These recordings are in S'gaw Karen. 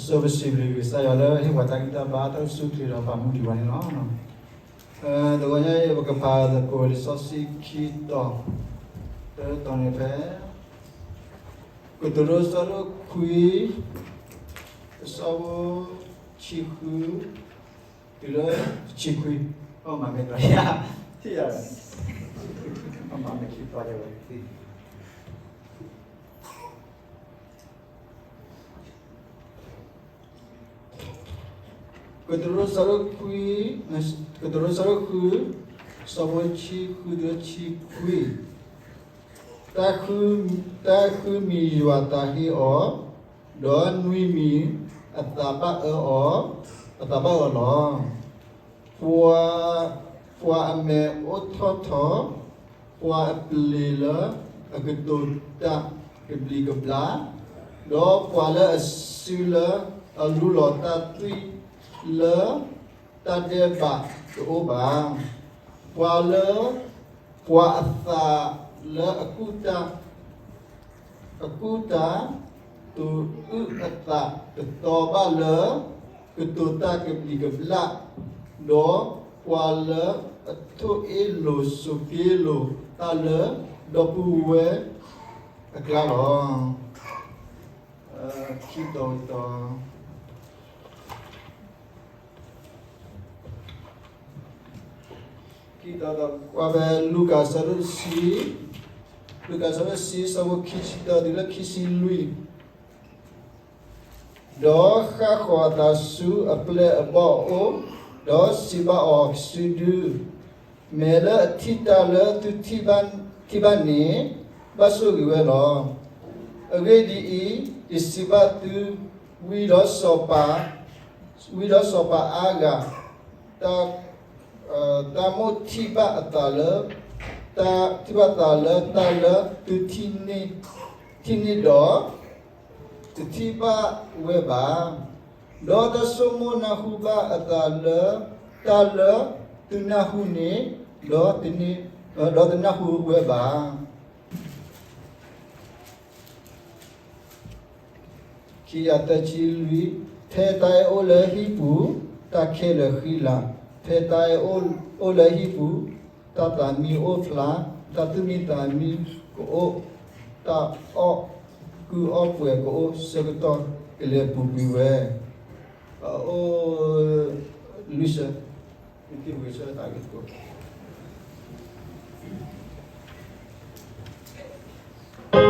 စံးဘျုးကစၢ်ယွၤလၢဟ့ၣ်ပှၤတၢ်ဂံၢ်တၢ်ဘါ တၢ်အိၣ်ဆူၣ်အိၣ်ချ့ဒီးပာ်မူဒံးပှၤန့ၣ်လီၤ. တဂီၤညါအံၤ ပကဖးသကိးလံာ်စီဆှံခံတီၤ, တတီၤန့ၣ်ဖဲ ကတိၤဒိ အဆၢဒိၣ်ခွံ, အဆၢဖိ ဆံဃု တုၤလၢ ဆံခွံ, အမၤမ့ၢ်တယါ, ထံၣ်ယါ, အမၤမ့ၢ်ခံတီၤယါဝဲ ကတိၤဒိ အဆၢဒိၣ်ခွံ, ကတိၤဒိ အဆၢဒိၣ်ဃု, အဆၢဖိဆံဃုတုၤလၢဆံခွံ, တၢ်ဃု, တၢ်ဃုမံၤယွၤတၢ်ဟ့ၣ်အီၤ, ဒီးနွံမံၤအသးဘၣ်အၢအီၤ, အသးဘၣ်အၢအီၤလီၤ. ပှၤ, ပှၤအမဲာ်အိၣ်ထီၣ်ထီ, ပှၤအပျ့ၤလၢအကတိၤတၢ်ကဘျံးကဘျၣ်, ဒီးပှၤလၢအစုလၢအလူလီၤတၢ်သွံၣ်လၢတၢ်ဒဲးဘးတအိၣ်ဘၣ်, ပှၤလၢ, ပှၤအသးလၢအကူၣ်တၢ် အကူၣ်တၢ်, တအုၣ်အသးတတီဘၣ်လၢကတိၤတၢ်ကဘျံးကဘျၣ်, ဒီးပှၤလၢအထိၣ်အ့ၣ်လိာ်ဆိးက့လိာ်တၢ်လၢဒီပုၢ်ဝဲၢ်အကျါလီၤ. ခံတီၤတီၤ ခံတီၤတီၤ ကွၢ်ဖဲလူၤကၣ်အဆၢဒိၣ်တဆံ, လူၤကၣ်အဆၢဒိၣ်တဆံ အဆၢဖိခံဆံတၢတုၤလၢခံဆံလွံၢ်, ဒီးဃၣ်ဃီၤအသးဆူအပျဲၢ်အဘီၣ်အအိၣ်, ဒီးစံးဘၣ်အီၤ, စုဒု, မဲာ်လၢအထံၣ်တၢ်လၢသုထံၣ်ဘၣ်န့ၣ်, ဘၣ်ဆိၣ်ဂ့ၤဝဲလီၤ. အဂ့ၢ်ဒ်အံၤ, ယစံးဘၣ်သု, ဝံဒီးစီၤပၤ, ဝံဒီးစီၤပၤအါဂၤ, တၢ်, တၢ်မိၣ်ထံၣ်ဘၣ်အသးလၢ, တၢ်ထံၣ်ဘၣ်သးလၢတၢ်လၢသုထံၣ်န့ၢ်, ထံၣ်န့ၢ်ဒီး တထံၣ်ဘၣ်ဝဲဘၣ်, ဒီးတၢ်ဆိကမိၣ်နၢ်ဟူဘၣ်အသးလၢ တၢ်လၢသုနၢ်ဟူန့ၣ်, ဒီးတ, ဒီးတနၢ်ဟူဝဲဘၣ်. ခံကယၤသၢဆံလွံၢ်, ဖဲတၢ်အဲၣ်အိၣ်လၢဟံၣ်ပူၤ, တၢ်ခဲလၢာ်ဃံလၤ, ဖဲတၢ်အဲၣ်အိၣ်လၢဟံၣ်ပူၤ, တၢ်သးမံအိၣ်ဖျါ, တၢ်သူၣ်မံသးမံကအိၣ်, တၢ်အီၣ်ကုၢ်အီၣ်ပှဲၤကအိၣ်ဆၢကတီၢ်ကလဲၤပူၤကွံာ်ဝဲ, အ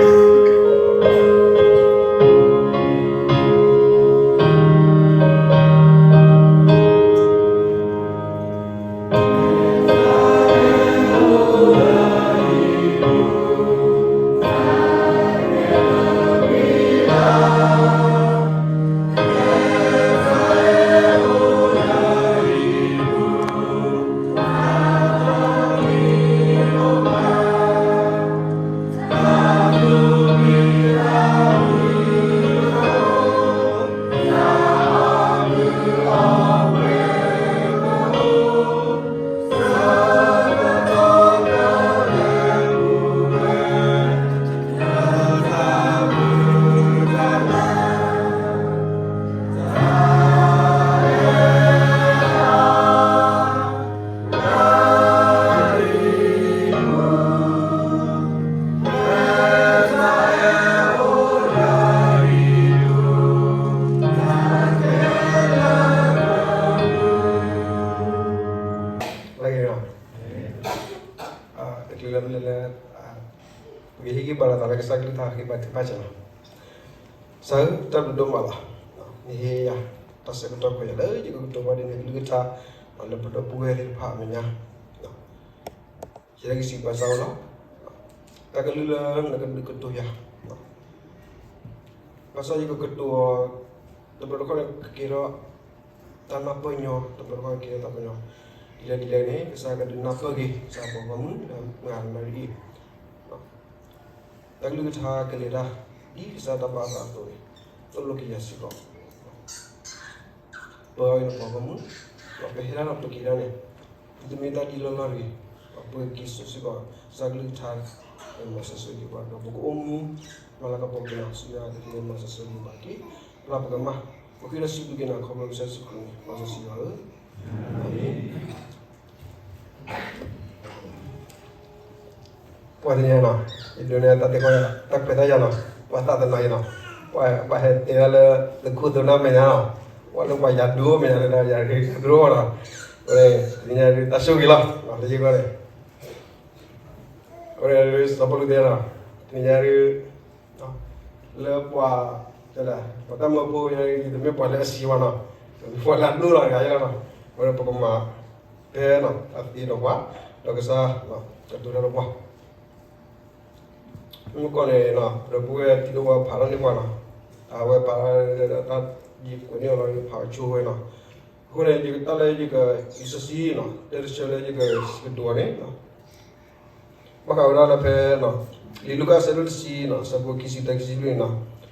အိၣ်, လွံၢ်ဆၢ, သုက့ၤဝံၤဆၢတၢ်ဂ့ၢ်တကိး တချုးလၢပလဲၤလၢ ပကဟ့ၣ်ဂံၢ်ဘါလိာ်သးလၢကစၢ်ကလုၢ်ကထါ ဟ့ၣ်ဘါထုကဖၣ်စ့ၢ်ကီးလီၤ. ကစၢ်ဧၢ, တၢ်ဘျုးဒိၣ်မးလီၤ. နဟ့ၣ်ယၤ တၢ်ဆၢကတီၢ်ခွဲးယာ်လၢယကကတိၤဘၣ်ဒ်န့ၣ် ကလုၢ်ကထါ လၢပဒီပုၢ်ဝဲၢ်သ့ၣ်တဖၣ်အမဲာ်ညါ ယဲဒၣ်ကစံးဘၣ်စၢ်အိၣ်လီၤ. တၢ်ကလုၢ်လၢနကဒုးကတိၤယၤ, ဘၣ်ဆၣ်ယကကတိၤအီၤ တဘျီတခီၣ်န့ၣ် ကကဲထီၣ်တၢ်နၢ်ပၢၢ်ညီ, တဘျီတခီၣ်ကကဲထီၣ်တၢ်ပၢၢ်ညီ, ဒ်လဲၣ်ဒ်လဲၣ်န့ၣ် ကစၢ်ကဒုးနၢ်ပၢၢ်က့ၤ ကစၢ်ပှၤဂီၢ်မုၢ်လၢမၤနၢၤအံၤ တၢ်ကလုၢ်ကထါကလဲၤတၢ် ဒ်ကစၢ်တၢ်ဘၣ်အသးအသိးန့ၣ် သိၣ်လိက့ၤယၤစ့ၢ်ကီး, ပၢၤအီၤနပှၤဂီၢ်မုၢ်, ဒီးပဟဲတၢ်ဒီးပက့ၤတၢ်န့ၣ် သုတမ့ၢ်တၢ်ဒ်လီၢ်လီၢ်တဂ့ၤ, ပကက့ၤစိာ်စ့ၢ်ကီး ကစၢ်ကလုၢ်ကထါ မၤစၢၤဆိၣ်ဂ့ၤက့ၤပှၤ ဒီးပကအိၣ်မူ မၤလၤကပီၤက့ၤနၤ ဆူညါတက့ၢ် မၤစၢၤဆိၣ်ဂ့ၤက့ၤပှၤတက့ၢ်. ပျၢ်ပကမၣ် ပဃ့ဒီးစံးဘျုးက့ၤနၤ ခီဖျိကစၢ်ယ့ၣ်ၡူးခရံာ်န့ၣ် လီၤစီဆှံလီၤဧၢ. ပှၤတနံၤညါနီၤ, ယဒိးန့ၢ်တၢ်တဲခီ တၢ်ခွဲးတၢ်ယာ်နီၤ, ပှၤသးတနီၤအံၤနီၤ, ပှၤဟဲတဲဒၣ်လၢ သုးခိၣ်သုးနၢ်မဲာ်ညါနီၤ, ပှၤလၢပှၤယၤဒိမဲာ်ညါလၢယၤရ့တရူၢ်နီၤ, ဝဲတနံၤညါတၢ်ဆိၣ်ဂ့ၤလီၤ, လၢယဂီၢ်န့ၣ် အဝဲစီၤပီလူးတဲနီၤ, တနံၤညါဒုး လၢပှၤ ပှၤတၢ်မၢဖိ တမ့ၢ်ပှၤလၢအစံးဝဲနီၤ, ပှၤလၢအဒိလီၤတဂၤယဲလီၤနီၤ, အဝဲပကမၤ ဖဲနီၤ အသ့ဒီးပှၤ ဒီးကစၢ် ကတိၤတၢ်ဒီးပှၤ မုၢ်ကီၢ်န့ၣ်နီၤ ဒီပုၢ်ဝဲၢ်ထံဒိၣ်ဝဲဖးထီၣ်န့ၢ်ပှၤနီၤ, အဝဲပာ်တၢ်ယကွဲးန့ၢ်အီၤလီၤ ယဖးအီၤဆိဝဲနီၤ, အဃိန့ၣ် ယကတၢ်လၢယက လံာ်စီဆှံနီၤ တဲတဆၢလၢယကစံးကတိၤအီၤန့ၣ် ဘၣ်ဃးဝဲဒၣ်လၢဖဲ လံာ်လူၤကၣ်အဆၢဒိၣ်တဆံနီၤ အဆၢဖိခံဆံတၢ ခံဆံလွံၢ်နီၤ,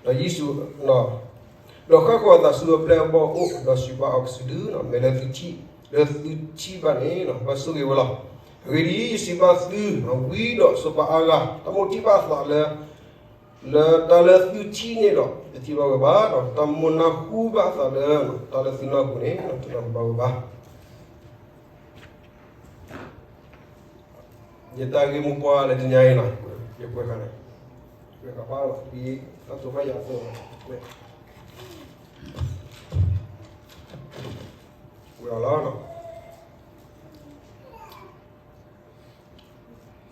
ဒီးယ့ၣ်ၡူး ဒီးဃၣ်ဃီၤအသးဆူအပျဲၢ်အဘီၣ်အအိၣ် ဒီးစံးဘၣ်အီၤ ကစံးဒုနီၤ မ့ၢ်လၢသုထံၣ် လၢသုထံၣ်ဘၣ်န့ၣ် ဘၣ်ဆိၣ်ဂ့ၤဝဲလီၤ. အဂ့ၢ်ဒ်အံၤ, ယစံးဘၣ်သု ဝံဒီးစီၤပၤအါဂၤ တၢ်မိၣ်ထံၣ်ဘၣ်အသးလၢ လၢတၢ်လၢသုထံၣ်န့ၣ်ဒီး တထံၣ်ဘၣ်ဝဲဘၣ်, ဒီးတၢ်မိၣ်နၢ်ဟူဘၣ်အသးလၢ တၢ်လၢသုနၢ်ဟူန့ၣ် တနၢ်ဟူဘၣ်ဝဲဘၣ်. ယတၢ်ဂ့ၢ်မိၢ်ပှၢ်လၢတနံၤအံၤနီၤ, ယကွဲးဃာ်န့ၣ်, ကွဲးဃာ်ဘၣ်လီၤ, ဒ်တၢ်တိာ်ဘၣ်ယၤအသိး, ကွဲးအီၤလီၤ.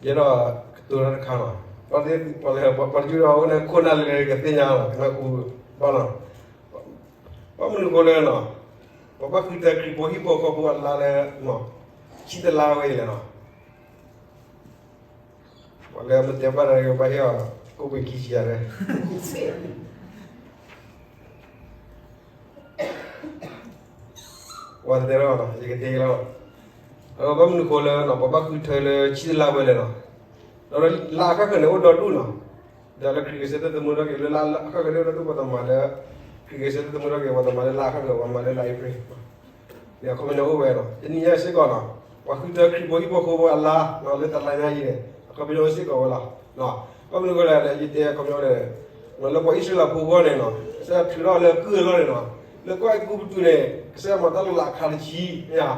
ယဲဒၣ်ကတိၤတၢ်တခါနီၤ, ပှၤလၢ ပှၤတကလုာ်ဒီးအဝဲန့ၣ် ခိၣ်နၢ်လၢကသ့ၣ်ညါလီၤ, ကနၢ်ဟူဘၣ်လီၤ. ဘၣ်မနုၤအဃိလဲၣ်နီၤ, ပဘၣ်ဃုထၢခရံာ်ဖိဟံၣ်ဖိဃီဖိအလါလၢ ဆံတလါဝဲအံၤလဲၣ်နီၤ. ပှၤလၢမ့ၢ်တဲဘၣ်တၢ်ကဘၣ်ဟ့ၣ်အီၤ ကိၣ်ပှ့ၤခံဆံယၤလဲၣ် ပှၤတဲလီၤ, ယကတဲလီၤ, ဘၣ်မနုၤအဃိလၢ ပဘၣ်ဃုထၢလၢဆံတလါဝဲလဲၣ်နီၤ, ဒီးလၢလါအခါဃၢၤန့ၣ်အိၣ်ဒီဒူၣ်နီၤ, ဒီးလၢခရံာ်ဂဲၤဆၢထၢၣ်သမူထီၣ်က့ၤ လၢလါအခါဃၢၤန့ၣ်အိၣ်ဒီဒူၣ် ပှၤတမၤလၢ ခရံာ်ဂဲၤဆၢထၢၣ်သမူထီၣ်က့ၤ ပှၤတမၤလၢလါအခါဃၢၤ ပှၤမၤလၢလါအ့ဖြ့ၣ် န့ၣ် အခီပညီအိၣ်ဝဲနီၤ, တနံၤညါစ့ၢ်ကီးနီၤ, ပှၤဃုထၢခရံာ်ဖိဟံၣ်ဖိဃီဖိအလါ လၢတလါညါအံၤန့ၣ် အခီပညီအိၣ်စ့ၢ်ကီးဝဲလီၤ. ဘၣ်မနုၤအဃိလဲၣ် ယတဲအခီပညီန့ၣ်, လၢပှၤအံၣ်စရ့လးဖိအဂီၢ်န့ၣ်နီၤ ကစၢ်ယွၤထုးထီၣ်လၢကုၢ်အလီၢ်န့ၣ်နီၤ, လၢကီၢ်အဲၤကူပတူးန့ၣ် ကစၢ်ယွၤမၤတၢ်လီၤလးအခါတဆံ, မ့ၢ်ဧါ,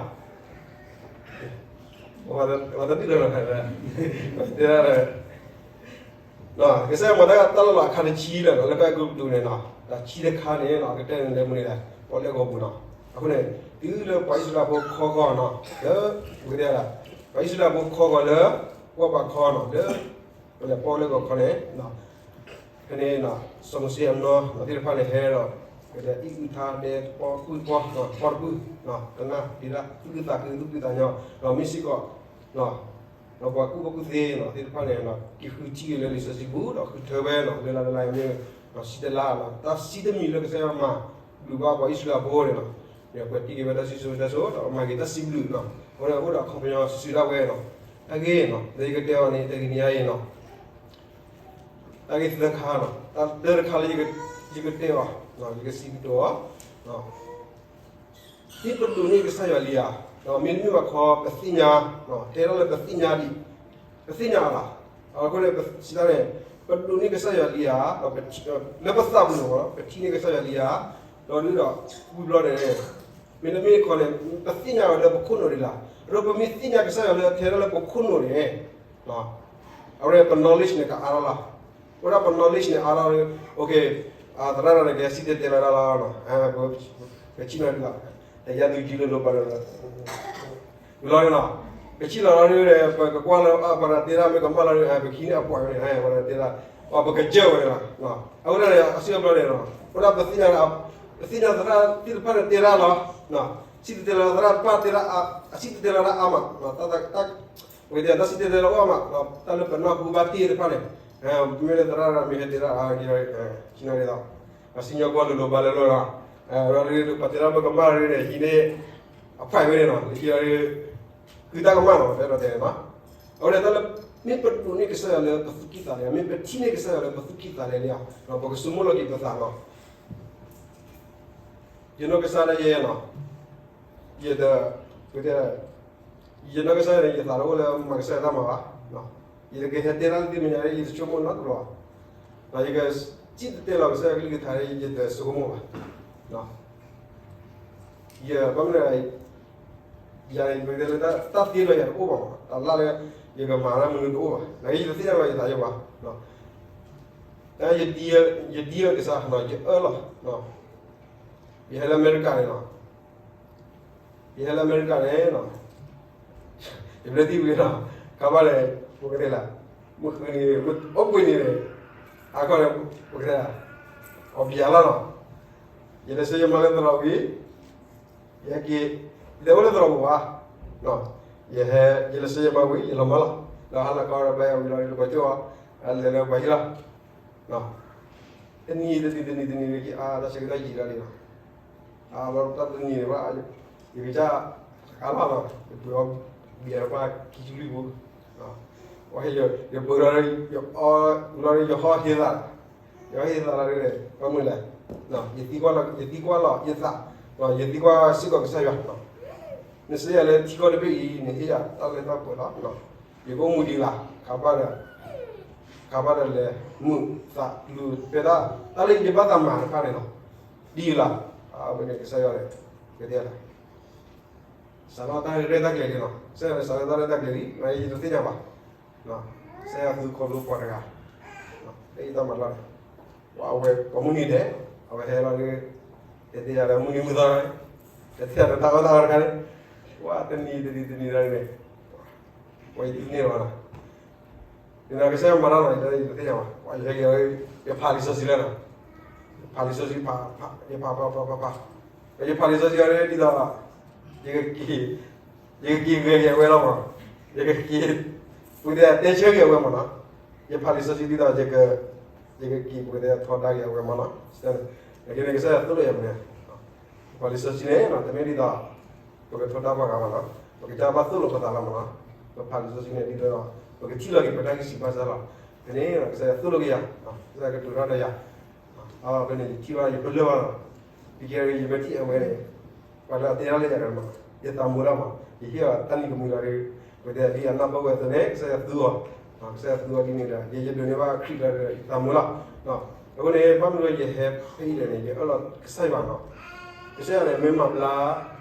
ပှၤတဒုၣ်လီၤ, တဲ ကစၢ်ယွၤမၤတၢ်လီၤလးအခါတဆံလီၤနီၤ, လၢကီၢ်အဲၤကူပတူးန့ၣ်နီၤ, ဒီးဆံတခါန့ၣ်နီၤ ကတၢၢ်န့ၣ်လၢမနုၤလဲၣ်, ပီၣ်လဲၣ်ဂီၤပူၤနီၤ, အဃိန့ၣ် တုၤလၢပှၤအံၣ်စရ့လးဖိခီဂီၤနီၤ, လၢ ပကတဲဒၣ် ပှၤအံၣ်စရ့လးဖိခီဂီၤလၢ ပှၢ်ပၤခီနီၤ လၢ ပလဲၤပီၣ်လဲၣ်ဂီၤခီန့ၣ် ဖဲန့ၣ် စီၤမိၤၡ့အနီၢ်သ့ၣ်တဖၣ်န့ၣ်ဟဲဒီး ကဒဲးအံၣ်အုၣ်ထါဒဲးပီၣ်ကွံာ်ပီၣ် ပီၣ်တပုၢ် ကနၣ်ဒံးဒၣ် သူၣ်ခုသးခု သူၣ်ဖှံသးညီ ဒီးမ့ၢ်စ့ၢ်ကီး ဒီးပှၤကူၣ်ဘၣ်ကူၣ်သ့နီၤ သ့ၣ်တဖၣ်န့ၣ် က့ၤဃုထံၣ်က့ၤလၢလံာ်စီဆှံပူၤ ဒီးဃုထၢဝဲနီၤ လၢလါလၢလါအံၤမ့ၢ် စံးတလါနီၤ တၢ်ဆံတမံၤလၢကစၢ်ယွၤမၤဘျုးဘၣ်ပှၤအံၣ်စရ့လးဖိန့ၣ်နီၤ ပှဲၤတံၢ်က့ၤဝဲတၢ်စံၣ်စိၤတဲစိၤ ဒီးမၤက့ၤတၢ်စံးဘျုးနီၤ အဃိန့ၣ်အိၣ်ဒီးအခီပညီစုာ်စုာ်ဒၣ်ဝဲနီၤ တၢ်ဂ့ၢ်နီၤ လၢယကတဲအီၤန့ၣ် တနံၤညါအံၤနီၤ တၢ်ဂ့ၢ်သၢခါနီၤ တၢ်တၢတခါလၢယကတဲအီၤ ယကစံးကတိၤအီၤ မ့ၢ်ပဒိးန့ၢ်ကစၢ်ယွၤလံဧါ, ဒီးမ့တမ့ၢ်ဘၣ်ခီ ပသ့ၣ်ညါ, တဲထီၣ်လၢပသ့ၣ်ညါဒံး, ပသ့ၣ်ညါလီၤ. အဃိန့ၣ် ပစံးတၢ်န့ၣ် ပဒိးန့ၢ်ကစၢ်ယွၤလံဧါ, လၢပသးပူၤန့ၣ် ပထံၣ်န့ၢ်ကစၢ်ယွၤလံဧါ, ဒီးဒ်ဒီး ဝံၤဘျီန့ၣ် မ့တမ့ၢ်ခီန့ၣ် ပသ့ၣ်ညါဝဲလၢပခိၣ်နူာ်ဒံးလီၤ. ဒီးပမ့ၢ်သ့ၣ်ညါကစၢ်ယွၤလၢထဲလၢပခိၣ်နူာ်န့ၣ် အဝဲပ knowledge န့ၣ် ကအါထီၣ်လီၤ. အဝဲဒၣ်ပ knowledge န့ၣ် အါထီၣ်လီၤ. သရၣ်တဂၤန့ၣ် ကဟဲစံၣ်တဲၤတဲလီၤဒၣ်လီၤ. ပဆံၣ်နီၤဒ်လီၤ. တယါသူကံလိၤလိၤပှၤလၢ လီၤန့ၣ်လီၤ. ပဆံၣ်လီၤလီၤဒ် ပကကွၢ်လၢ ပှၤတၢ်တဲဒၣ်မ့ၢ်ကမၣ်လီၤဒ် ပဟံးန့ၢ်အပှၤန့ၣ် ပှၤတၢ်တဲဒၣ် ပကစၢၢ်ဝဲန့ၣ်လီၤ. အဝဲဒၣ်န့ၣ် အစုအဘျီန့ၣ်လီၤ. အဝဲဒၣ်ပသ့ၣ်ညါ ပသ့ၣ်ညါသရၣ်သ့ၣ်တဖၣ်န့ၣ်တဲဒၣ်လီၤ. စံၣ်တဲၤတဲလီၤသရၣ်တဖၣ်တဲဒၣ် အစံၣ်တဲၤတဲလီၤတၢ်အါမး ပကတဲတၢ်စံၣ်တဲၤတဲလီၤအိၣ်မး တၢ်လၢပနၢ်ဟူဘၣ်တ့ၢ်တဖၣ်န့ၣ် မ့ၢ်လၢသရၣ်မ့ၢ်ဟဲတဲဒၣ် ဆံၣ်နီၤဒ်လီၤ. ပစံၣ်ညီၣ်ကွီၢ်လိၤလိၤဘၣ်လၢလီၤ. ပှၤတဲဒၣ်မ့ၢ်ကမၣ်လီၤဒ်န့ၣ် ဟံးန့ၢ် အဖးဝဲန့ၣ်လီၤ. လၢခံလီၤဒ် ဃုတၢ်ကမၣ်လီၤ တဲဒီးတဲန့ၣ်လီၤ. အဝဲဒၣ်တၢ်လၢ မ့ၢ်ပဒိးန့ၢ်ကစၢ်ယွၤလၢပသူၣ်ကံၢ်သးလဲ မ့ၢ်ပထံၣ်န့ၢ်ကစၢ်ယွၤလၢပသူၣ်ကံၢ်သးလဲလံဧါ ပကဆိကမိၣ်လီၤက့ၤပသးလီၤ. ယနီၢ်ကစၢ်ဒၣ်ယဲလီၤ. ယတ ယနီၢ်ကစၢ်န့ၣ် ယသးတအိၣ်လၢမၤကစၢ်ယွၤတၢ်မၤဘၣ်. ယတကဟဲတဲတၢ်လၢသုမဲာ်ညါ ယတဆိကမိၣ်နီတဘျီဘၣ်. ယကစံၣ်တဲၤတဲလီၤကစၢ်ယွၤကလုၢ်ကထါ ယတဆိကမိၣ်ဘၣ်. ယဘၣ်မနုၤ ယၤန့ၣ် ပတဲလၢတၢ်သ့လၢယၤတအိၣ်ဘၣ်မး, တၢ်လၢ်လၢ ယကမၤတၢ်မနုၤတအိၣ်ဘၣ်, နာ်က့ယတသ့ၣ်ညါဘၣ်ယသးယဘၣ်, တၢ်ယဒ်အကစၢ် ယအၢၣ်လီၤ, ယဟဲလၢအမဲရကၤန့ၣ်လီၤ, ယဟဲလၢအမဲရကၤန့ၣ်လီၤ, ယဘျၢထံဝံၤလီၤ, ခါဘၣ်န့ၣ် ပကတဲလၢ မုၢ်ဃုန့ၣ် အိၣ်ဘှံးန့ၣ်န့ၣ်, အခီန့ၣ် ပကတဲလၢ အီၣ်ဘံယၤလီၤလီၤ, ယလဲၤဆၢယမါလၢသရိာ်ဝံၤ ယဟဲက့ၤ, ယတအိၣ်လၢသရိာ်ပူၤဘၣ်, ယဟဲ ယလဲၤဆၢယမါဝံၤ ယလီၤမၢ်လီၤ, ဒီးဟါလီၤခီဒီးဘၣ်ယၤဝံၤလီၤ လၢပှၤကၠိၣ်အီၤ, လဲၤလၢပှၤဟံၣ်လီၤ, တနံၤတနံၤတနံၤတနံၤန့ၣ် အါ တၢ်ဆၢကတီၢ်ယံာ်ဒၣ်လံလီၤ, အါ တၢ်တနံၤန့ၣ်ဘၣ်, ယကစၢ် အါလီၤလီၤ ယပှ့ၤအီၣ်ဘံယၤ ပှၤခံဆံလွံၢ်ပူၤ, ယပှ့ၤလီၤ လီၤ ယဟီၣ်ဟ့သး ယဟီၣ်ဟ့သးလီၤဒ်န့ၣ် ဘၣ်မနုၤလဲၣ်, ယသံကွၢ်လီၤ ယသံကွၢ်လီၤယသး, ယသံကွၢ်စ့ၢ်ကီးကစၢ်ယွၤ, နစံးယၤလၢထံကီၢ်တဘ့ၣ်အံၤ နဟ့ၣ်ယၤတၢ်လၢတၢ်ပှဲၤလီၤ, ယကအိၣ်မူဒ်လဲၣ်, ခါဘၣ်ဒီး ခါဘၣ်ဒီးလဲၤမုာ်သးလူၤဖဲဒၣ် တၢ်လၢယဘၣ်သးမၤတဖၣ်န့ၣ်လီၤ, ဒ်လဲၣ်, အဝဲန့ၣ်ကစၢ်ယွၤန့ၣ် ကတဲလီၤ စးထီၣ်တၢ်ရဲၣ်တၢ်ကျဲၤလံလီၤ, ကစၢ်ယွၤန့ၣ် စးထီၣ်တၢ်ရဲၣ်တၢ်ကျဲၤလံ, ယတသ့ၣ်ညါဘၣ် ကစၢ်ယွၤသူခီဖျိပှၤတဂၤ, လၢယတၢ်မၤလီၢ်န့ၣ်, ပှၤအဝဲ ပှၤမုၢ်နံၤဒဲး, အဝဲဟဲလီၤဒီး တဲသ့ယၤလၢမုၢ်နံၤမုၢ်သီ, တဲသ့ယၤလၢတၢ်အၢၣ်တၢ်အီတခါန့ၣ်, ပှၤတနံၤတနံၤတနံၤဒၣ်န့ၣ်, ပှၤယသ့ၣ်န့ၢ်ဘၣ်လီၤ, ယနာ်ကစၢ်ယွၤမၤတၢ်လီၤ ယတသ့ၣ်ညါဘၣ်, ပှၤယဟဲက့ၤ ယဖးလံာ်စီဆှံလၢလီၤ, ဖးလံာ်စီဆှံဖး, ယဖးဖးဖးဖးဖး, ယဖးလံာ်စီဆှံအီၤဒ်သိး ယကက့ၤ ယကက့ၤဂဲၤက့ၤအဝဲလီၤမး, ယကက့ၤ ပကတဲတဲဆၢက့ၤအဝဲမးနီၤ, ယဖးလံာ်စီဆှံဒ်သိး ယကက့ၤ ပကတဲထီဒါက့ၤအဝဲမးနီၤ, နာ်က့န့ၣ် ကစၢ်ယွၤသိၣ်လိယၤမး, ယဖးလံာ်စီဆှံန့ၣ် တမ့ၢ်ဒ်သိး ပကထီဒါပှၤဂၤမးနီၤ, ပကစၢ်ဘၣ်သိၣ်လိပသးလီၤမးနီၤ, ပဖးလံာ်စီဆှံန့ၣ်ဒ်သိး ပကထံၣ်လီၤက့ၤပတၢ်ဂံၢ်စၢ်ဘါစၢ်လီၤ, ဖဲန့ၣ် ကစၢ်ယွၤသိၣ်လိက့ၤယၤ, ကစၢ်ယွၤကတိၤထီၣ်ဒီးယၤ ဖဲန့ၣ် ယထံၣ်ဘၣ်ယပလၢၢ်ဘၣ်လီၤ, ယကဲ ယမ့ၢ်ထံၣ်အဝဲန့ၣ် ပှၤလၢအတဲဒၣ်လၢယၤဒီးမး ယသးမုာ်ဒၣ်မး, ယဟ့ၣ်အီၤတၢ်နံၤကမှံလီၤဒီး ပတဲဒ်အနၢ်ပၢၢ်ဝဲအသိးန့ၣ် ကစၢ်ယွၤသူအီၤ, ကစၢ်ယွၤသူအီၤဒ်န့ၣ်ဒီး ယယဒိးန့ၢ်ဘၣ်ခရံာ်လီၤဒီး ယသးမုာ်လီၤ, အဃိန့ၣ် ဘၣ်မနုၤယဟဲဖဲအံၤလဲၣ်န့ၣ် ယအၢၣ်လီၤကစၢ်ယွၤနီၤ, ကစၢ်ယွၤန့ၣ် မ့ၢ်မၤဘျါ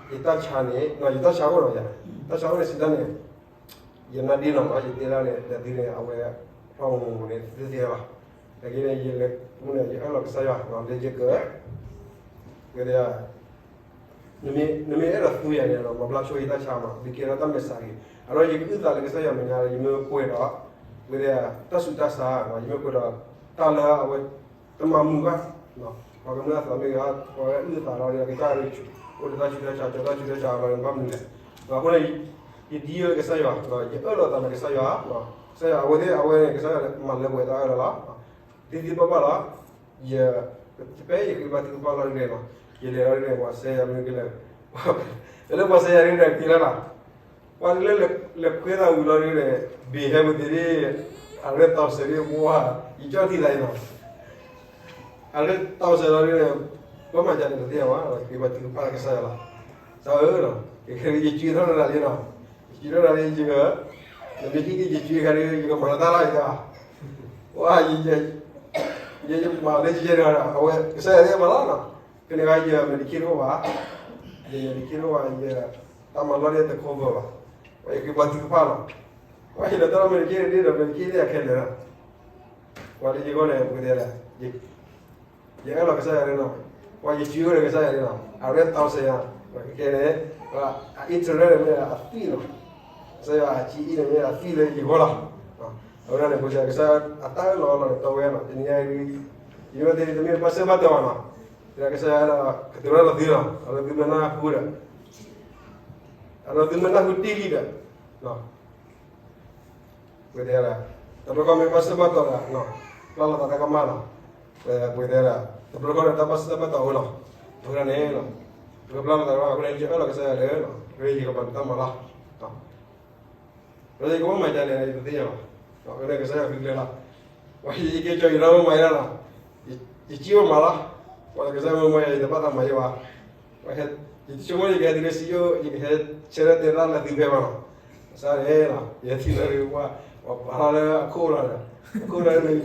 ယတၢ်ဆါန့ၣ် ယတၢ်ဆါအိၣ်နီၤယၤ, တၢ်ဆါအိၣ်န့ၣ်စံးတၢ်န့ၣ် ယနၢ်ဒ့နီၤမး ယတဲဒၣ်န့ၣ် တၢ်သ့န့ၣ် အဝဲ ထီၣ်မူမူန့ၣ် သ့သ့ဘၣ်, နာ်က့န့ၣ် ယလဲၤမူန့ၣ် ယအၢၣ်လီၤကစၢ်ယွၤ လၢယက ဝဲဒၣ် နမ့ၢ်အဲၣ်ဒိးသူယၤန့ၣ် မၤဘျါဆိယတၢ်ဆါမး ဒုးကဲထီၣ်တၢ်မဲာ်ဆှးဂ့ၤ, အဒီးယကအုၣ်သးလၢကစၢ်ယွၤမဲာ်ညါဒီး ယမ့ၢ်ပှဲၤဒီး ဝဲဒၣ် တၢ်ဆူးတၢ်ဆါ ယမ့ၢ်ပှဲၤဒီး တၢ်လၢအဝဲ တမၤမုာ်ဘၣ်, ပှၤကမျၢၢ်အသးမ့ၢ်ဂ့ၤ ပှၤအုၣ်အသးဒီး ကစၢ်ယွၤ အိၣ်ဒီးတၢ်ဆူးတၢ်ဆါ ကၠီတၢ်ဆူးတၢ်ဆါလီၤ ဘၣ်မနုၤလဲၣ်, အဃိန့ၣ် ယဒ်အၢလၢကစၢ်ယွၤ ယအၢၣ်လီၤသးလၢကစၢ်ယွၤ, ကစၢ်ယွၤအဝဲသ့ၣ်အဝဲန့ၣ် ကစၢ်ယွၤမၤလၢပှဲၤတၢ်အၢၣ်လီၤလီၤ, သ့သ့ဘၣ်ဘၣ်လီၤ, ယ ဖဲယဃ့ဘါထုကဖၣ်လီၤဒ်န့ၣ်လီၤ, ယလဲၤလီၤဒ်န့ၣ် ပှၤစဲယၤမ့ၢ်ကလဲၤ, လၢပှၤစဲယၤဒ်န့ၣ်က့ၤလီၤလီၤ, ပှၤလၢလဲၤခွဲသးဝံၤလီၤဒ်န့ၣ် ဘ့ၣ်ဟဲမုၢ်သ့ၣ် အရဲၣ်တီစဲးဒ်ပှၤ ယကၠီၣ်ထံသးအံၤလီၤ, အရဲၣ်တီစဲးလီၤဒ်န့ၣ် ပှၤမၤကၢန့ၣ်တသ့ၣ်ညါဘၣ်, ယဃ့ဘါထုကဖၣ်လၢကစၢ်ယွၤလီၤ, စၢ်ဧၢ, ယကဲယကၠွံထီၣ်နၤလံလီၤ, ယကၠွံထီၣ်နၤလံ ယက နမ့ၢ်ဟံၣ်န့ၣ် ယကၠွံခါဒ် ယကမၤလီၤတၢ်လီၤယၤ, ဝါ ယ ယမၤလၢယဲဒီး အဝဲကစၢ်ယွၤသ့ၣ်မၤလီၤနီၤ, ဖဲန့ၣ်အခါ ယမဲာ်တခ့တအိၣ်ဘၣ်, ယမဲာ်တခ့တအိၣ်ဘၣ် ယတၢ်မၤလီၢ်န့ၣ်တခီဘၢဘၣ်, ပှၤယဃ့ဘါထုကဖၣ်လီၤ, ပှၤယလဲၤတၢ်လီၢ်မဲာ်တခ့တဒ့ဒီး မဲာ်တခ့တခါခဲလၢာ်လီၤ, ပှၤလၢယဂီၢ်န့ၣ် ပကတဲလဲၣ် ယအဲၣ်လီၤကစၢ်ယွၤန့ၣ်လီၤ, ပှၤယကၠွံဝဲဒီးကစၢ်ယွၤန့ၣ်လီၤ, အရဲၣ်တီစဲးယၤ, ပှၤကကဲန့ၣ် အ interest န့ၣ်မ့ၢ်အသွံၣ်လီၤ, ကစၢ်ယွၤအကၠံအံၤန့ၣ်မ့ၢ်အသွံၣ်လၢယဂီၢ်လီၤ, အဝဲဒၣ်န့ၣ် ပကစၢ်ကစၢ်အတၢ်အၢၣ်လီၤအီလီၤန့ၣ် တီဝဲလီၤ, တနံၤညါအံၤ ယမ့ၢ်သ့တမ့ၢ်ဘၣ်စၢၤဘၣ်တီၤဘၣ်နီၤ, ကစၢ်ယွၤဒီး ကတိၤတၢ်လီၤသုလီၤ, အလီၤသုမ့ၢ်နၢ်ဟူဒီး အလီၤသုမ့ၢ်နၢ်ဟူတ့ၢ်လံဒီး ပကတဲဒၣ် တဘျီခီမ့ၢ်ဘၣ်စၢၤဘၣ်တီၤဒီး ပျၢ်လိာ်သးတၢ်ကမၣ်လီၤ, ပကတဲဒၣ် တဘျီခီဒီးတၢ်ဘၣ်စၢၤဘၣ်တီၤဝဲလီၤ, အဃိန့ၣ် ပကပျၢ်လိာ်သးတၢ်ကမၣ် အဃိန့ၣ် ယအၢၣ်လီၤကစၢ်ယွၤလၢ လၢယကဘၣ်နုာ်တၢ်မၤလီၤ လၢယကဘၣ်မၤဒ်လဲၣ် ယတသ့ၣ်ညါဘၣ်, အဃိန့ၣ် ကစၢ်ယွၤဃုကျဲလီၤ, ပှၤယကဲကၠီယရၢမ့ၢ်မၤဒၣ်လီၤ, ယစံၣ်ဝဲမၤလီၤ, ပှၤကစၢ်မ့ၢ်မၤယၤ ယတဘၣ်သးမၤယဲဘၣ်, ယဆိကမိၣ်ယကဟဲတုၤလၢစံယိၣ် ယကဟဲဆၢထၢၣ်တဲတၢ်လၢသုဖဲဘၣ်လီၤ, ကစၢ်န့ၣ်လီၤ ယဟဲထံၣ်လၢပှၤ ပှၤပာ်ထီၣ်လၢအခိၣ်လီၤဒီး အခိၣ်လီၤန့ၣ်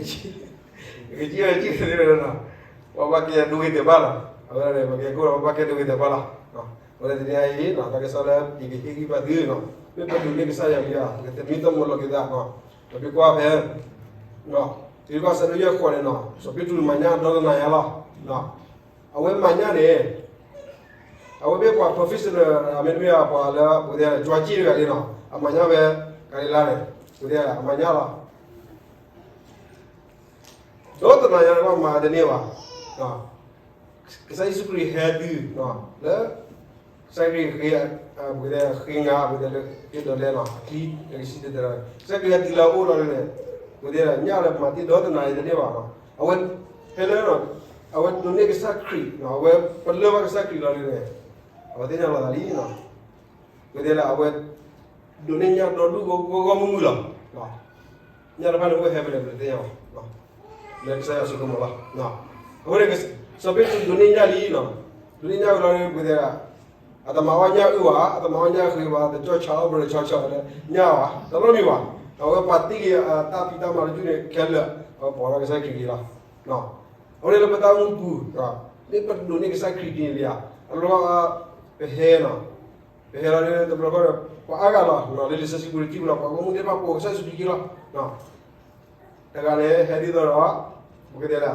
ယကစံၣ်ဝဲစံၣ်ဝဲလီၤ, ပှၤဘၣ်ကဲဒိဂ့ၤတဲာ်ဘၣ်လီၤ, အဝဲဒၣ်န့ၣ် ပကဲခိၣ်လီၤ ပှၤဘၣ်ကဲဒိဂ့ၤတဲာ်ဘၣ်လီၤ, အဝဲန့ၣ်တနံၤအံၤ တၢ်ကစီၣ်လၢယကဟ့ၣ်ဂံၢ်ဘါသုနီၤ, မ့ၢ်ပဒိးန့ၢ်ကစၢ်ယွၤလံဧါ, ပကသမံသမိးလီၤက့ၤသးနီၤ, ပမ့ၢ်ကွၢ်ဖဲ ပမ့ၢ်ကွၢ်ဆၢဒိၣ်ယဲၢ်ဃိးန့ၣ်နီၤ, စီၤပ့းတရူးမၤညၣ်ဒီတနၤညါလီၤ. အဝဲမၤညၣ်န့ၣ် အဝဲမ့ၢ်ပှၤ professional မ့တမ့ၢ်ပှၤလၢ ပကတဲ ကၠွကၠ့ၣ်တဂၤန့ၣ်နီၤ, အမၤညၣ်ဝဲ ကၤလံၤလါန့ၣ်, ပကတဲ အမၤညၣ်လီၤ. ဒီတနၤညါန့ၣ် ပှၤမၤတန့ၢ်ဘၣ်. ကစၢ်ယ့ၣ်ၡူးခရံာ်ဟဲတုၤ လၢ ကစၢ်ခရံာ်ဃ့ ပကတဲ ဃ့ငါ ပကတဲလၢ က့ၤဒိးလဲနီၤ အချံ ကဆံတတဲ ကစၢ်ခရံာ်ဟဲတုၤလၢအအိၣ်လီၤန့ၣ်, ပကတဲ ညၣ်လၢမၤတ့ၢ်ဒီတနၤအံၤတန့ၢ်ဘၣ်နီၤ. အဝဲ ဖဲလၢ အဝဲဒိးန့ၢ်ကစၢ်ခရံာ် အဝဲပလၢၢ်ဘၣ်ကစၢ်ခရံာ်လီၤန့ၣ်, အဝဲသ့ၣ်ညါလီၤသးလံနီၤ. ပကတဲလၢအဝဲ ဒိးန့ၢ်ညၣ်ဒီဒူၣ်ဂီၢ်ဂီၢ်မုၢ်မုၢ်လီၤ. ညၣ်တဖၣ်န့ၣ်အိၣ်ဟဲဖဲလဲၣ် ပတသ့ၣ်ညါဘၣ်, လၢကစၢ်ယွၤဆိကမိၣ်လီၤ. အဃိန့ၣ် စီၤပ့းတရူးဒိးန့ၢ်ညၣ်လံနီၤ, ဒိးန့ၢ်ညၣ်ဝံၤလီၤန့ၣ် ပကတဲ အတမၤအီၣ်ညၣ်အုၣ်ဘၣ်, အတမၤအီၣ်ညၣ်ဃ့ဘၣ်, တကၠီၣ်ဆၣ်အီၣ် ပရၢၤကၠီၣ်ဆၣ်လၢညၣ်ဘၣ်, တလိၣ်မံၤဘၣ်. အဝဲပာ်တ့ၢ်က့ၤအတၢ်ဖံးတၢ်မၤတကၠူၢ်န့ၣ်ခဲလၢာ်, အဝဲပိာ်ထီၣ်ကစၢ်ခရံာ်က့ၤလီၤ. အဃိန့ၣ်လၢပတၢ်အိၣ်မူပူၤ မ့ၢ်ပဒိးန့ၢ်ကစၢ်ခရံာ်ဒ်န့ၣ်လံဧါ, အလီၢ် ပဟဲနီၤ, ပဟဲလီၤလၢတဘျီဃီဒီး ပှၤအါဂၤလီၤ လၢလံာ်စီဆှံပူၤန့ၣ် ထံၣ်ပူၤလီၤ ပှၤဂီၢ်မုၢ်သ့ၣ်တဖၣ်ပိာ်ကစၢ်ယ့ၣ်ၡူးခရံာ်လီၤ. တဂၤန့ၣ် ဟဲဒ်သိးဒီး ပကတဲလၢ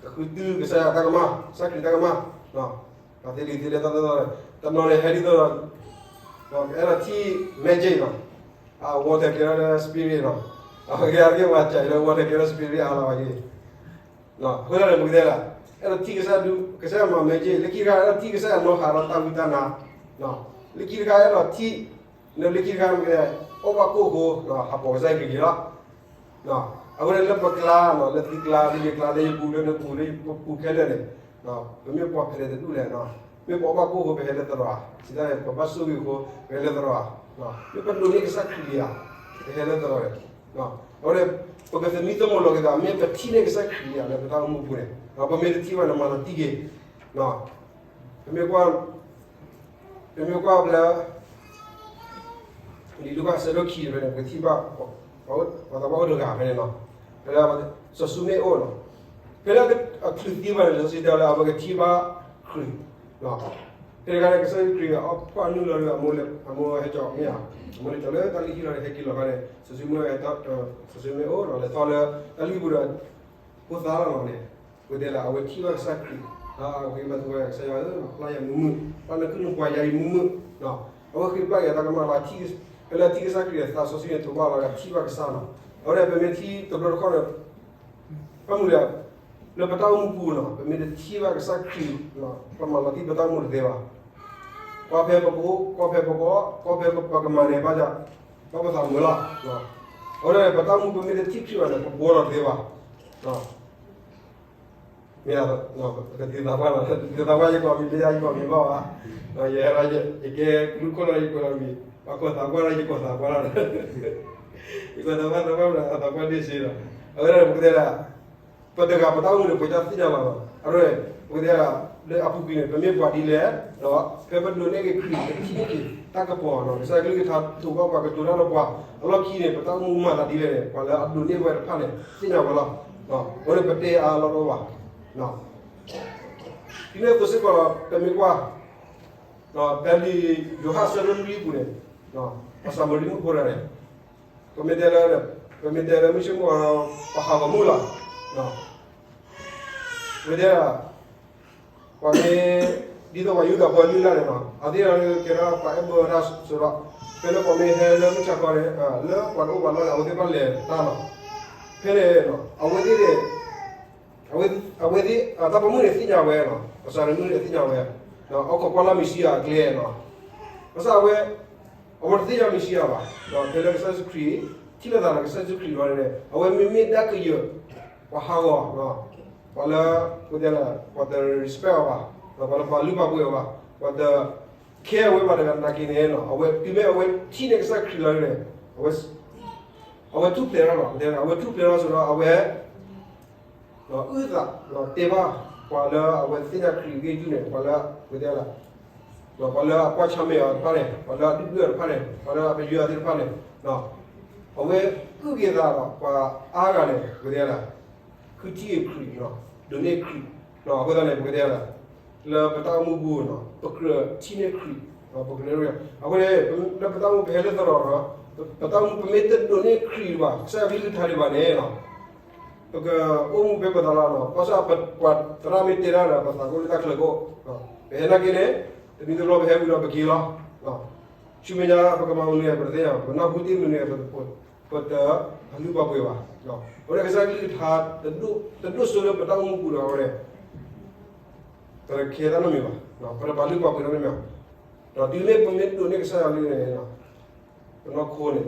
ကဃုတုၤကစၢ်ယွၤတၢ်ကမၣ်, ကစၢ်ခရံာ်တၢ်ကမၣ်, ပှၤသ့လံာ်သ့လဲၣ်တၢ်သီသီန့ၣ်, တနီၤန့ၣ် ဟဲဒ်သိးဒီး အဲၣ်ဒိးထံၣ် magic နီၤ, water ကဲထီၣ်လၢ spirit နီၤ, အဝဲကဲဝဲကၠဲးလၢ water ကဲထီၣ် spirit အါလီၤဘၣ်က့ၤ အဃိသတးန့ၣ် ပကတဲလၢ အဲၣ်ဒိးထံၣ်ကစၢ်ဒုး ကစၢ်ယွၤမၤ magic, လၢခံတခါ အဲၣ်ဒိးထံၣ်ကစၢ်ယွၤနီၣ်ဟးဒီးတၢ်ဝံတၢ်နါ, လၢခံတခါ အဲၣ်ဒိးထံၣ် လၢလၢခံတခါ ပကတဲ အီၣ်ဘၣ်ကိၢ်ဃိ ဟးပိာ်ကစၢ်ယ့ၣ်ၡူးခရံာ်လီၤ. အဃိန့ၣ်လၢပကျါနီၤ, လၢသုကျါ လၢယကျါ လၢယပူၤ လၢနပူၤ လၢပပူၤခဲလၢာ်န့ၣ်, ပမ့ၢ်ပှၤဖဲလဲၣ်တဒူၣ်လဲၣ်, မ့ၢ်ပအီၣ်ဘၣ်ကိၢ်ဃိ ပဟဲလၢသရိာ်ဧါ, စံးတၢ်န့ၣ် ပဘၣ်ဆိၣ်ဂ့ၤအဃိ ပဟဲလၢသရိာ်ဧါ, မ့ၢ်ပဒိးန့ၢ်ကစၢ်ခရံာ်ဧါ, ပဟဲလၢသရိာ်န့ၣ်, အဃိန့ၣ် ပကသမံသမိးလီၤက့ၤသး မ့ၢ်ပထံၣ်န့ၢ်ကစၢ်ခရံာ်ဧါ လၢပတၢ်အိၣ်မူပူၤန့ၣ်, ပမ့ၢ်တထံၣ်ဘၣ်န့ၣ် မၤလီၤတံၢ်က့ၤ, ပမ့ၢ်ကွၢ် ပမ့ၢ်ကွၢ်ဖဲလၢ လံာ်လူၤကၣ်အဆၢဒိၣ်ခံဖဲန့ၣ် ပကထံၣ်ဘၣ် ပှၤသးပှၢ်အိၣ်တဂၤဖဲန့ၣ်နီၤ, ဖဲလၢစီၤၡူမ့ၣ်အအိၣ်နီၤ, ဖဲလၢအချုးသံဘၣ်န့ၣ် လံာ်စီဆှံတဲလၢအဝဲကထံၣ်ဘၣ်ခရံာ်, ဖဲတခါန့ၣ် ကစၢ်ယ့ၣ်ၡူးခရံာ်အီၣ်ဖှၣ်နုာ်လီၤဒီး အမိၢ်ဟဲကၠီမ့ၢ်ဧါ, အမိၢ်န့ၣ်ကၠီလၢတၢ်လုၢ်ဟံၣ်လီၤဒီး ဟဲက့ၤလီၤခါန့ၣ် စီၤၡူမ့ၣ် စီၤၡူမ့ၣ်အအိၣ်နီၤ, လဲၤထီၣ်လၢတၢ်လုၢ်ဟံၣ်ပူၤဒီး ဖိသၣ်လီၤနီၤန့ၣ်, ပကတဲလၢအဝဲထံၣ်ဘၣ်ကစၢ်ခရံာ်, အဝဲမၤသကိးကစၢ်ယွၤဧၢ, ပျၢ်ယၤမုာ်မုာ်, ပျၢ်နခုၣ်နပှၤယၤအံၤမုာ်မုာ်, အဝဲဃ့ပျၢ်က့ၤအတၢ်ကမၣ်လီၤ, ဖဲလၢအထံၣ်ကစၢ်ခရံာ်အသးစီဆှံန့ၣ် ထိးဘၣ်လီၤဒီးထံၣ်ဘၣ်ကစၢ်နီၤ, အဝဲဒၣ်ပမ့ၢ်ထံၣ်တဘျီတခီၣ်န့ၣ် ဘၣ်မနုၤလဲၣ်, လၢပတၢ်အိၣ်မူပူၤနီၤ ပမ့ၢ်တထံၣ်ဘၣ်ကစၢ်ခရံာ်, ပမၤလီၤတံၢ်ပတၢ်အိၣ်မူတသ့ဘၣ်. ကွၢ်ဖဲပကအိၣ်, ကွၢ်ဖဲပကအီၣ်, ကွၢ်ဖဲပကမၤန့ၣ် ဘၣ်ဆၣ်, ဘၣ်ပသးမုာ်လီၤ. အဃိန့ၣ် ပတၢ်အိၣ်မူပမ့ၢ်တထံၣ်ခရံာ်ဘၣ်န့ၣ် ပဘှီလီၤတသ့ဘၣ်. မ့ၢ် ပကသ့သးပှၢ်လီၤ, သ့သးပှၢ် ယကိးမံၤ လၢယကိးမံၤဘၣ်ဘၣ်, ယဟဲလီၤ ယကဲကလူၤခိၣ်လီၤ ယကိးလီၤမံၤ, ပှၤကိးသးပှၢ်လီၤ ယကိးသးပှၢ်လီၤ, ယကိးသးပှၢ် သးပှၢ် သးပှၢ်န့ၣ်စ့လီၤ. အဝဲဒၣ်ပကတဲဒၣ် ပတဂၤပတၢ်အိၣ်မူန့ၣ် ပှၤကသ့ၣ်ညါဘၣ်လီၤ. အဝဲ ပကတဲဒၣ် လၢအပူၤကွံာ်န့ၣ် ပမ့ၢ်ပှၤဒ်လဲၣ်, ဒီးဖဲပဒိးန့ၢ်က့ၤခရံာ် ပထံၣ်န့ၢ်က့ၤတၢ်ကပီၤနီၤ, ကစၢ်ကလုၢ်ကထါထိးဘၣ်ပှၤ ကတိၤတၢ်ဒီးပှၤ, အလီၢ်ခံန့ၣ် ပတၢ်အိၣ်မူမၤသးဒ်လဲၣ်န့ၣ် ပှၤလၢအဒိးန့ၢ်ဝဲတဖၣ်န့ၣ် သ့ၣ်ညါဝဲလီၤ. အဃိန့ၣ်ပတဲအါအါလီၤလီၤဘၣ်. ဒ်န့ၣ်အသိးစ့ၢ်ကီး ပမ့ၢ်ကွၢ် ဖဲလံာ်ယိၤဟၣ်အဆၢဒိၣ်လွံၢ်အပူၤန့ၣ်, ပှၤစၤမရံမုၣ်ဖိတဂၤန့ၣ်, ပမ့ၢ်တဲလၢ, ပမ့ၢ်တဲလၢမုၢ်ဆ့ၣ်မုၢ်ဂီၤ ပှၤဟးဂီၤမုၢ်လီၤ. ပမ့ၢ်တဲ ပှၤမ့ၢ် ဒ်သိးပှၤယူဒၤဖိလုၢ်လၢ်န့ၣ်နီၤ, အဝဲသ့ၣ်ကဲထီၣ်ပှၤအဲၣ်ဘၢတၢ်စၢၤဒီး, ဖဲလၢပှၤမ့ၢ်ဟဲလၢမုၢ်ဆါခီန့ၣ်, လၢပှၤတအိၣ်ဘၣ်လီၢ်န့ၣ် အဝဲသ့ၣ်ဘၣ်လဲၤတၢ်လီၤ. ဖဲန့ၣ် အဝဲသ့ၣ်န့ၣ် အဝဲသ့ၣ် တၢ်ပိာ်မုၣ်န့ၣ်သ့ၣ်ညါဝဲနီၤ, ပှၤစၤမရံမုၣ်န့ၣ်သ့ၣ်ညါဝဲ, အခိးကွၢ်လၢမ့ၣ်ၡံအၤအကျဲနီၤ, ဘၣ်ဆၣ်အဝဲ အဝဲတသ့ၣ်ညါမ့ၣ်ၡံအၤဘၣ်, ဖဲလၢကစၢ်ယ့ၣ်ၡူးခရံာ် ထံၣ်လိာ်သးဒီးကစၢ်ယ့ၣ်ၡူးခရံာ်လီၤန့ၣ် အဝဲမ့မ့ၢ်ဒၣ်ကယၢၤ ပှၤဟးဂီၤ, ပှၤလၢ ပှၤတ respect အီၤဘၣ်, ပှၤလၢပှၤလုၢ်ပှၤပှ့ၤအီၤဘၣ်, ပှၤတ care ဝဲဘၣ်တဂၤနာ်က့န့ၣ်, အဝဲတုၤမ့ၢ်အဝဲထံၣ်န့ၢ်ကစၢ်ခရံာ်လီၤန့ၣ်, အဝဲထူၣ်ဖျဲးထီၣ်လီၤ, အဝဲထူၣ်ဖျဲးထီၣ်စ့ၢ်ကီး အဝဲ အုၣ်သးတဲဘၣ် ပှၤလၢအဝဲသ့ၣ်ညါခရံာ်အဂ့ၢ်အကျိၤန့ၣ် ပှၤလၢ ပကတဲလၢ ပှၤလၢအကွၢ်ဆၢၣ်မဲာ်အီၤတဖၣ်န့ၣ်, ပှၤလၢအဒုၣ်ဒွဲၣ်အီၤတဖၣ်န့ၣ်, ပှၤလၢအပယွဲအီၤသ့ၣ်တဖၣ်န့ၣ်, အဝဲအုၣ်က့ၤသးဒီး ပှၤအါဂၤန့ၣ် ပကတဲလၢ ဃုထံၣ်က့ၤခရံာ်, ဒိးန့ၢ်ခရံာ်, အဃိသတးန့ၣ် ပကတဲလၢ လၢပတၢ်အိၣ်မူပူၤနီၤ ပကြၢးထံၣ်န့ၢ်ခရံာ်, ပကြၢး, အဃိန့ၣ် လၢပတၢ်အိၣ်မူပဟဲလၢသရိာ်နီၤ, ပတၢ်အိၣ်မူပမ့ၢ်တဒိးန့ၢ်ခရံာ်ဘၣ် ကစၢ်ယွၤကလုၢ်ကထါဒံးဘၣ်န့ၣ်နီၤ, ပကအိၣ်မူဖဲပသးလီၤနီၤ, ဘၣ်ဆၣ်ပှၤသရၣ်မ့ၢ်တဲဒၣ်ဒီး ပသးကအိၣ်လၢတၢ်ချၢကအိၣ်, ပဟဲနာ်က့န့ၣ် တမံၤတဘျီပဟဲဝံၤဒီးပက့ၤလီၤ, ဆူမဲာ်ညါပကမၤမနုၤလဲၣ် ပတသ့ၣ်ညါ, ပနၢ်ဟူတ့ၢ်မနုၤလဲၣ် ပတပာ်လုၢ်ပာ်ပှ့ၤဘၣ်, အဃိန့ၣ်ကစၢ်ယွၤကလုၢ်ကထါ တဒိၣ်စိလၢပတၢ်အိၣ်မူပူၤဒီးအဃိန့ၣ် ပတခဲတၢ်နီတမံၤဘၣ်, ပတပာ်လုၢ်ပာ်ပှ့ၤတၢ်နီတမံၤဘၣ်, ဒီးတုၤမ့ၢ်ပမ့ၢ်ဒိးန့ၢ်ကစၢ်ယွၤလံန့ၣ် ပနီၢ်ခိန့ၣ်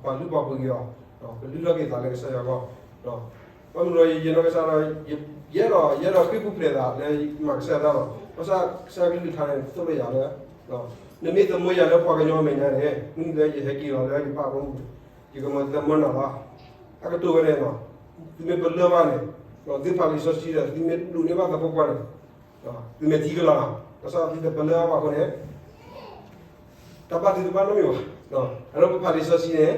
ပပာ်လုၢ်ပာ်ပှ့ၤက့ၤအီၤ, ပလုၢ်ထီၣ်က့ၤသးလၢကစၢ်ယွၤအဂီၢ်, ဘၣ်မနုၤဒီးယဲနီၢ်ကစၢ်ဒီး ယအဲၣ်ဒိး ယအဲၣ်ဒိးဃ့ၢ်ပူၤဖျဲးသးလၢယမၤကစၢ်ယွၤတၢ်လီၤ, ဘၣ်ဆၣ်ကစၢ်ယွၤကလုၢ်ကထါန့ၣ် သိၣ်လိယၤလၢ နမ့ၢ်သမၢယၤလၢပှၤကညီမဲာ်ညါန့ၣ် မုၢ်နံၤလၢယဟဲက့ၤလီၤလၢယပၢ်အဖိမုၣ်, ယကမၤသမၢနၤလီၤ, အကတိၤဝဲန့ၣ်, သုမ့ၢ်ပလၢၢ်ဘၣ်န့ၣ်, သုဖးလံာ်စီဆှံဒီး သုမ့ၢ်ဒိးန့ၢ်ဘၣ်သပှၢ်ပှၢ်န့ၣ် သုမဲာ်ထံကလီၤ, ဘၣ်ဆၣ်သုတပလၢၢ်ဘၣ်အဃိန့ၣ် တၢ်ဘၣ်သုတဘၣ်နီတမံၤဘၣ်, အဃိပဖးလံာ်စီဆှံန့ၣ်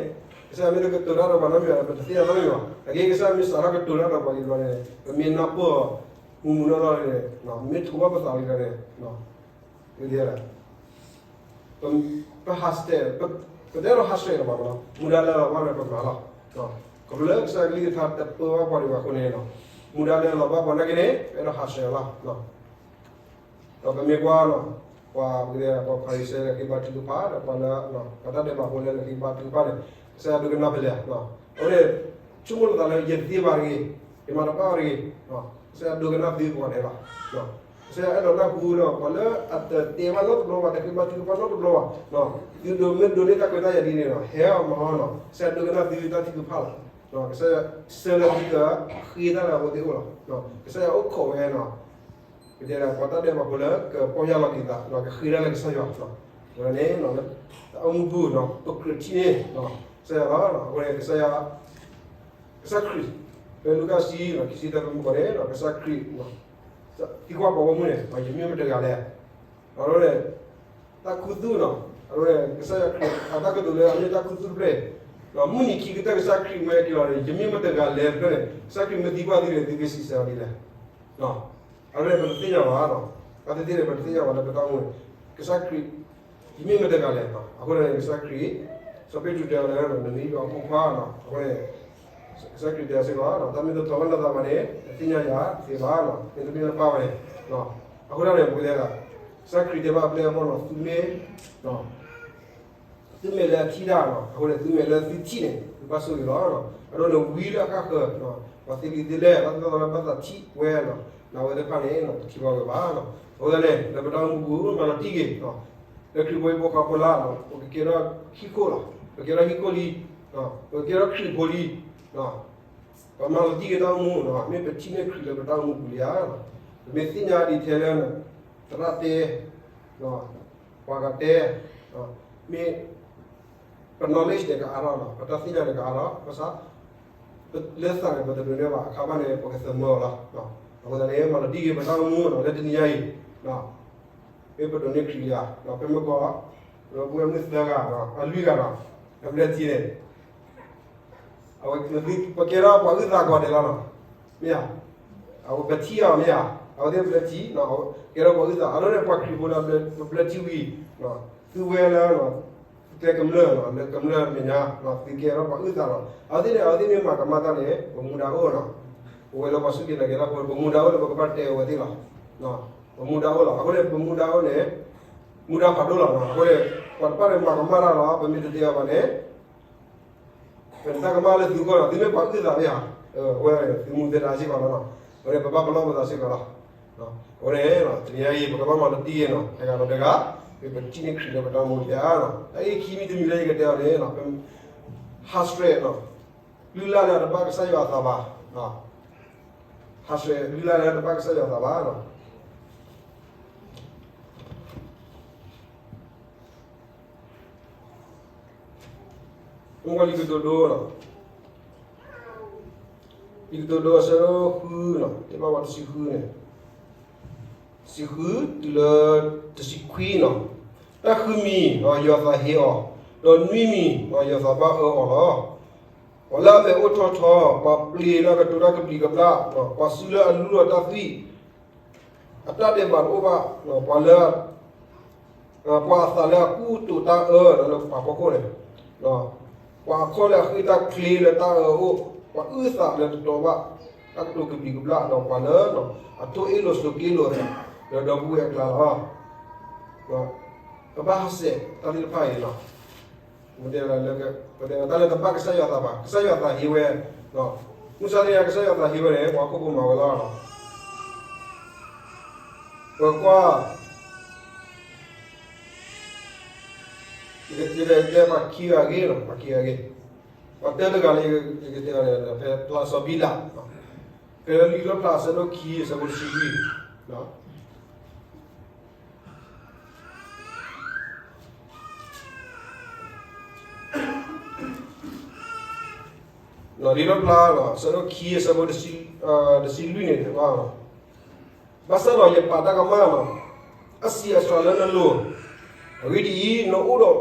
ကစၢ်ယွၤမ့ၢ်တကတိၤတၢ်ဒီးပှၤနီတမံၤဘၣ် ပတသ့ၣ်ညါနီတမံၤဘၣ်, အဂ့ၢ်ကစၢ်ယွၤမ့ၢ်စးထီၣ်ကတိၤတၢ်ဒီးပှၤကညီန့ၣ် ပမ့ၢ်နၢ်ပၢၢ်အီၤ မုၢ်မုၢ်နီၢ်နီၢ်န့ၣ် မ့ၢ်ထိးဘၣ်ပသးလံဒီးန့ၣ် ပ ပဟးဆှဲး, ပတအဲၣ်ဒိးဟးဆှဲးလၢၤဘၣ်, မူဒါလၢလီၤဘၣ်လၢပမၤလီၤ, ခီဖျိလၢကစၢ်ယွၤကလုၢ်ကထါတပၢဘၣ်ပှၤဒံးဘၣ်အဃိန့ၣ်, မူဒါလၢလီၤဘၣ်ပှၤနာ်က့န့ၣ် ပအဲၣ်ဒိးဟးဆှဲးလီၤ, ဒီးပမ့ၢ်ကွၢ် ပှၤ ပှၤဖၤရံၤၡဲလၢဃ့ဘါထုကဖၣ် ဒီးပှၤလၢ ပှၤတၢ်ဒဲးဘးဖိလၢနဃ့ဘါထုကဖၣ်န့ၣ် ကစၢ်ယွၤဒိကနၣ်ဖဲလဲၣ်, အဃိန့ၣ် ဆိကမိၣ်လီၤသးလၢယသ့ဘၣ်တဂ့ၤ, ယမၤတဘၣ်ဘၣ်တဂ့ၤ, ကစၢ်ယွၤဒိကနၣ်သုကိးဂၤဒဲးလီၤ, ကစၢ်ယွၤအဲၣ်ဒိးနၢ်ဟူဒီး ပှၤလၢအတတဲဘၣ်နီတဘျီဘၣ် တဃ့ဘါထုကဖၣ်နီတဘျီဘၣ်, သုဒိးမ့ၢ်ဒိးန့ၢ်တၢ်ခွဲးတၢ်ယာ်ဒ်န့ၣ်ဒီး ဟဲအီၤမၤအီၤနီၤ ကစၢ်ယွၤဒိကနၣ်သုတၢ်ထုကဖၣ်လီၤ, ကစၢ်ယွၤဆှၢလၢသုကဃ့တၢ်လၢအဝဲသ့ၣ်အအိၣ်လီၤ, ကစၢ်ယွၤအိၣ်ခိးဝဲနီၤ ပတဲဒၣ်ပှၤတၢ်ဒဲးဘးဖိလၢကပီၢ်ယၢ်လီၤက့ၤသး ကဃ့တၢ်လၢကစၢ်ယွၤ, အဝဲန့ၣ် တၢ်အိၣ်မူပူၤ ပကြၢးထံၣ်န့ၢ် ကစၢ်ယွၤလီၤ, အဝဲန့ၣ် ကစၢ်ယွၤ ကစၢ်ခရံာ် ဖဲလူၤကၣ်စံ ခံဆံသၢ ဖဲမုၢ်ကီၢ်န့ၣ် ကစၢ်ခရံာ် သံကွၢ်ပှၤဂီၢ်မုၢ်န့ၣ် ယမ့ၢ်မတဂၤလဲၣ်, အဝဲန့ၣ် တၢ်ခူသူၣ်နီၤ အဝဲန့ၣ် ကစၢ်ယွၤခရံာ်အတၢ်ကတိၤလၢအမ့ၢ်တၢ်ခူသူၣ်တဖျၢၣ်, မုၢ်နံၤခံကတၢၢ်ကစၢ်ခရံာ်ဝဲက့ၤလီၤန့ၣ် ယမ့ၢ်မတဂၤလဲၣ်တဖျၢၣ်န့ၣ် ကစၢ်ခရံာ်မ့ၢ်သံကွၢ်သုန့ၣ် သုကစံးဆၢအီၤဒ်လဲၣ် အဝဲန့ၣ်ပတသ့ၣ်ညါဘၣ်, တၢ်သ့ၣ်သ့ၣ်န့ၣ် ပတသ့ၣ်ညါဘၣ်လၢပတၢ်အိၣ်မူန့ၣ်, ကစၢ်ခရံာ် ယမ့ၢ်မတဂၤလဲၣ်, အဃိန့ၣ် ကစၢ်ခရံာ် စီၤပ့းတရူးတဲအီၤလၢ နမ့ၢ်ယွၤအဖိခွါနီၤ, အဃိန့ၣ် ကစၢ်ခရံာ်တဲအီၤစ့ၢ်ကီး တၢ်မ့ၢ်တတီဘၣ်နသးဘၣ်န့ၣ် တသ့ၣ်ညါယၤသ့ဘၣ်, မ့တမ့ၢ်လၢပၢ်ဝဲန့ၣ်, အဃိန့ၣ် ပကတဲဒၣ် ကစၢ်ခရံာ်တဲဘၣ်အပျဲၢ်အဘီၣ်နီၤ သုမ့ၢ် သုမဲာ်လၢအထံၣ်တၢ်နီၤ, အဃိန့ၣ် သုမဲာ်လၢသုထံၣ်န့ၣ် သုဘၣ်ဆိၣ်ဂ့ၤလီၤ, အဒိန့ၣ်ဝံလၢအဃၣ်ဃၢၤ ပှၤသ့လံာ်သ့လဲၢ် တၢ်သိၣ်တၢ်သီလၢဘၣ်သးထံၣ်ဝဲနီၤ, နဝဲသ့ၣ်တဖၣ်န့ၣ် တထံၣ်ဘၣ်ဝဲဘၣ်, အဃိသတးန့ၣ် လၢပတၢ်အိၣ်မူပူၤ မၤလီၤတံၢ်က့ၤ လၢခရံာ်ဖိအံၤဖိဃီဖိလၢ ပကကဲထီၣ်ဟံၣ်ခိၣ်လီၤ, ပကဲထီၣ်ဟံၣ်ခိၣ်လံ, ပကဲထီၣ်ခရံာ်ဖိလံ, ပမၤလီၤတံၢ်က့ၤတၢ်အိၣ်မူနီၤ, မ့ၢ်ပထံၣ်န့ၢ်ခရံာ်လၢပတၢ်အိၣ်မူပူၤလံဧါ, ပမ့ၢ်သ့ၣ်ညါဒံးထဲလၢ သရၣ်တဲ ပှၤဂၤတဲ မ့ၢ် ပ knowledge န့ၣ်ကအါထီၣ်လီၤ, ပတၢ်သ့ၣ်ညါန့ၣ်ကအါထီၣ်, ဘၣ်ဆၣ် လၢသးန့ၣ် ပတဒိးန့ၢ်ဘၣ်အခါဘၣ်န့ၣ် ပကသမၢအီၤလီၤ, အဃိသတးန့ၣ် မၤလီၤတံၢ်က့ၤပတၢ်အိၣ်မူနီၤ လၢတနံၤညါအံၤ မ့ၢ်ပဒိးန့ၢ်ခရံာ်ဧါ, ဖဲမုၢ်ကီၢ် ပဝဲမုၢ်သၢဂၤ အလွံၢ်ဂၤနီၤ အဘျၢထံန့ၣ် အဝဲ ပကဲထီၣ်ပှၤအုၣ်သးကိးဂၤဒဲးလီၤနီၤ, မ့ၢ်ဧါ, အဝဲပထံၣ်အီၤမ့ၢ်ဧါ, အဝဲသ့ၣ်ဘျၢထံ, ကဲထီၣ်ပှၤအုၣ်သး အဒိန့ၣ် ပှၤခရံာ်ဖိလၢပဘျၢထံဝံၤ သုဝဲလၢ ကျဲကမျၢၢ်နီၤ လၢကမျၢၢ်မဲာ်ညါ သုကဲထီၣ်ပှၤအုၣ်သးလီၤ, အဝဲသ့ၣ်န့ၣ် အဝဲသ့ၣ်မ့ၢ်မၤကမၣ်တၢ်န့ၣ် ပမူဒါအိၣ်နီၤ, ပဝဲလၢပှၤစူၢ်က့ၤနာ်က့ၤတၢ်ဖိ ပမူဒါအိၣ်လၢပကဘၣ်တဲအဝဲသ့ၣ်လီၤ, ပမူဒါအိၣ်လီၤ, အဃိန့ၣ် ပမူဒါအိၣ်န့ၣ် မူဒါဖးဒိၣ်လီၤနီၤ, အဃိန့ၣ် ပှၤတဖၣ်န့ၣ်မၤကမၣ်တၢ်လီၤ ပမ့ၢ်တတဲအီၤဘၣ်န့ၣ် ပတၢ်ကမၣ်လၢသုဂီၢ်နီၤ သုမ့ၢ်ပှၤအုၣ်သးမ့ၢ်ဧါ, အဝဲသုမူသဲတၢ်စ့ၢ်ကီးလီၤနီၤ, အဝဲန့ၣ် ပဘၣ်ပလီၢ်ပသးစ့ၢ်ကီးလီၤ, အဝဲန့ၣ် တနံၤအံၤ ပကဘၣ်မၤလီၤတံၢ်က့ၤနီၤ တဂၤဒီးတဂၤ မ့ၢ်ပထံၣ်န့ၢ်ခရံာ်လၢပတၢ်အိၣ်မူပူၤဧါ, တၢ်အံၤခံမံၤတမံၤလၢယကတဲအီၤန့ၣ် ဟးဆှဲးနီၤ လုၢ်လၢ်လၢတဘၣ်ကစၢ်ယွၤအသးဘၣ်, ဟးဆှဲးလုၢ်လၢ်လၢတဘၣ်ကစၢ်ယွၤအသးဘၣ် မ့ၢ်လံာ်ကတိၤဒိ, လံာ်ကတိၤဒိအဆၢဒိၣ်ဃုနီၤ တဲဘၣ်ဝဲတဆံဃုန့ၣ်, တဆံဃုတုၤလၢတဆံခွံနီၤ, တၢ်ဃုမံၤ ယွၤသးဟ့အီၤ, ဒီးနွံမံၤ ယွၤသးဘၣ်အၢအီၤလီၤ. ပှၤလၢအမဲာ်အိၣ်ထီၣ်ထီ, ပှၤပျ့ၤလၢအကတိၤတၢ်ကဘျံးကဘျၣ်, ပှၤစုလၢအလူလီၤတၢ်သွံၣ် အတၢ်ဒဲးဘးတအိၣ်ဘၣ်, ပှၤလၢ ပှၤအသးလၢအကူၣ်တိာ်တၢ်အၢလၢပှၤဖီခိၣ်န့ၣ်, ပှၤအခီၣ်လၢအဃ့ၢ်တၢ်ချ့လၢတၢ်အၢအအိၣ်, ပှၤအုၣ်သးလၢတတီဘၣ်, တၢ်ကတိၤကဘျံးကဘျၣ်ဒီးပှၤလၢ အထိၣ်အ့ၣ်လိာ်ဆိးက့လိာ်သး လၢဒီပုၢ်ဝဲၢ်အကျါလီၤ. ပဘၣ်ဟးဆှဲးတၢ်သ့ၣ်တဖၣ်အံၤလီၤ. ပတဲလၢ ပတဲတၢ်လၢတဘၣ်ကစၢ်ယွၤသးဘၣ်, ကစၢ်ယွၤသးဟ့ဝဲ, မုၢ်ဆါတနံၤကစၢ်ယွၤသးဟ့ဝဲန့ၣ် ပှၤဟီၣ်ခိၣ်ဖိမၤဝဲလီၤ. ပကွၢ် ယကတဲပှၤခံဂၤအဂ့ၢ်လီၤ, ပှၤခံဂၤအဂ့ၢ်, ပှၤတၢတဂၤန့ၣ် ယကတဲအီၤန့ၣ် ဖဲဖျါစီၤဘံလး, ဖဲလၢလံာ်လီၣ်ဖျါအဆၢဒိၣ်ခံ အဆၢဖိတဆံလွံၢ် လံာ်လီၣ်ဖျါ အဆၢဒိၣ်ခံ အဆၢဖိ တဆံလွံၢ်န့ၣ် ဘၣ်ဆၣ်ဒီးယပာ်တၢ်ကမၣ်လီၤ, အဆံးအစှၤလၢနလိၤ, အဂ့ၢ်ဒ်အံၤ, နအိၣ်ဒီး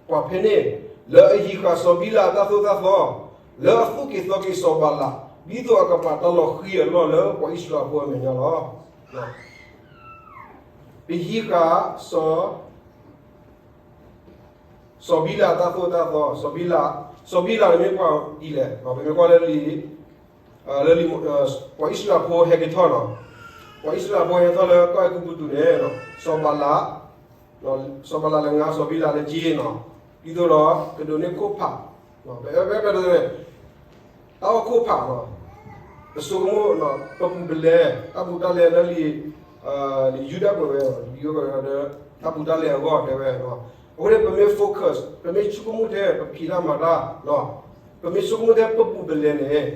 ပှၤဖဲန့ၣ်, လၢအဟံးဃာ်စီၤဘံလးအတၢ်သိၣ်တၢ်သီ, လၢအသူၣ်က့ၤသီက့ၤစီၤဘၤလး, ဒ်သိးအကပာ်တၢ်လီၤဃံၤအလီၢ်လၢပှၤအံၣ်စရ့လးဖိအမဲာ်ညါလီၤ. ပဟံးဃာ်စီၤ စီၤဘံလးအတၢ်သိၣ်တၢ်သီ, စီၤဘံလး, စီၤဘံလးန့ၣ်မ့ၢ်ပှၤဒ်လဲၣ်, ပမ့ၢ်ကွၢ်လၢလံာ်, လၢလံာ်, ပှၤအံၣ်စရ့လးဖိဟဲက့ၤထီၣ်လီၤ, ပှၤအံၣ်စရ့လးဖိဟဲထီၣ်လၢကီၢ်အဲၤကူပတူးန့ၣ်, စီၤဘၤလး, စီၤဘၤလးလၢနါ, စီၤဘံလးလၢက့နီၤ, ဒ်သိးဒီး ကဒိးန့ၢ်ခိၣ်ဖး, ပအဲၣ်ဒိးန့ၣ် တၢ်အီၣ်ခိၣ်ဖးလီၤ, ပဆိကမိၣ်, ပပူၤပလဲၤ, တၢ်ပူၤတၢ်လဲၤလၢလံာ်, လံာ်ယူဒၤကွဲးဝဲ, လံာ်ယူဒၤကွဲးဝဲဒီး တၢ်ပူၤတၢ်လဲၤအဂီၢ်တဲဝဲ, အဃိန့ၣ် ပမ့ၢ် focus, ပမ့ၢ်ဆိကမိၣ်ထဲ ပဖံးတၢ်မၤတၢ်, ပမ့ၢ်ဆိကမိၣ်ထဲပပူၤပလဲၤန့ၣ်,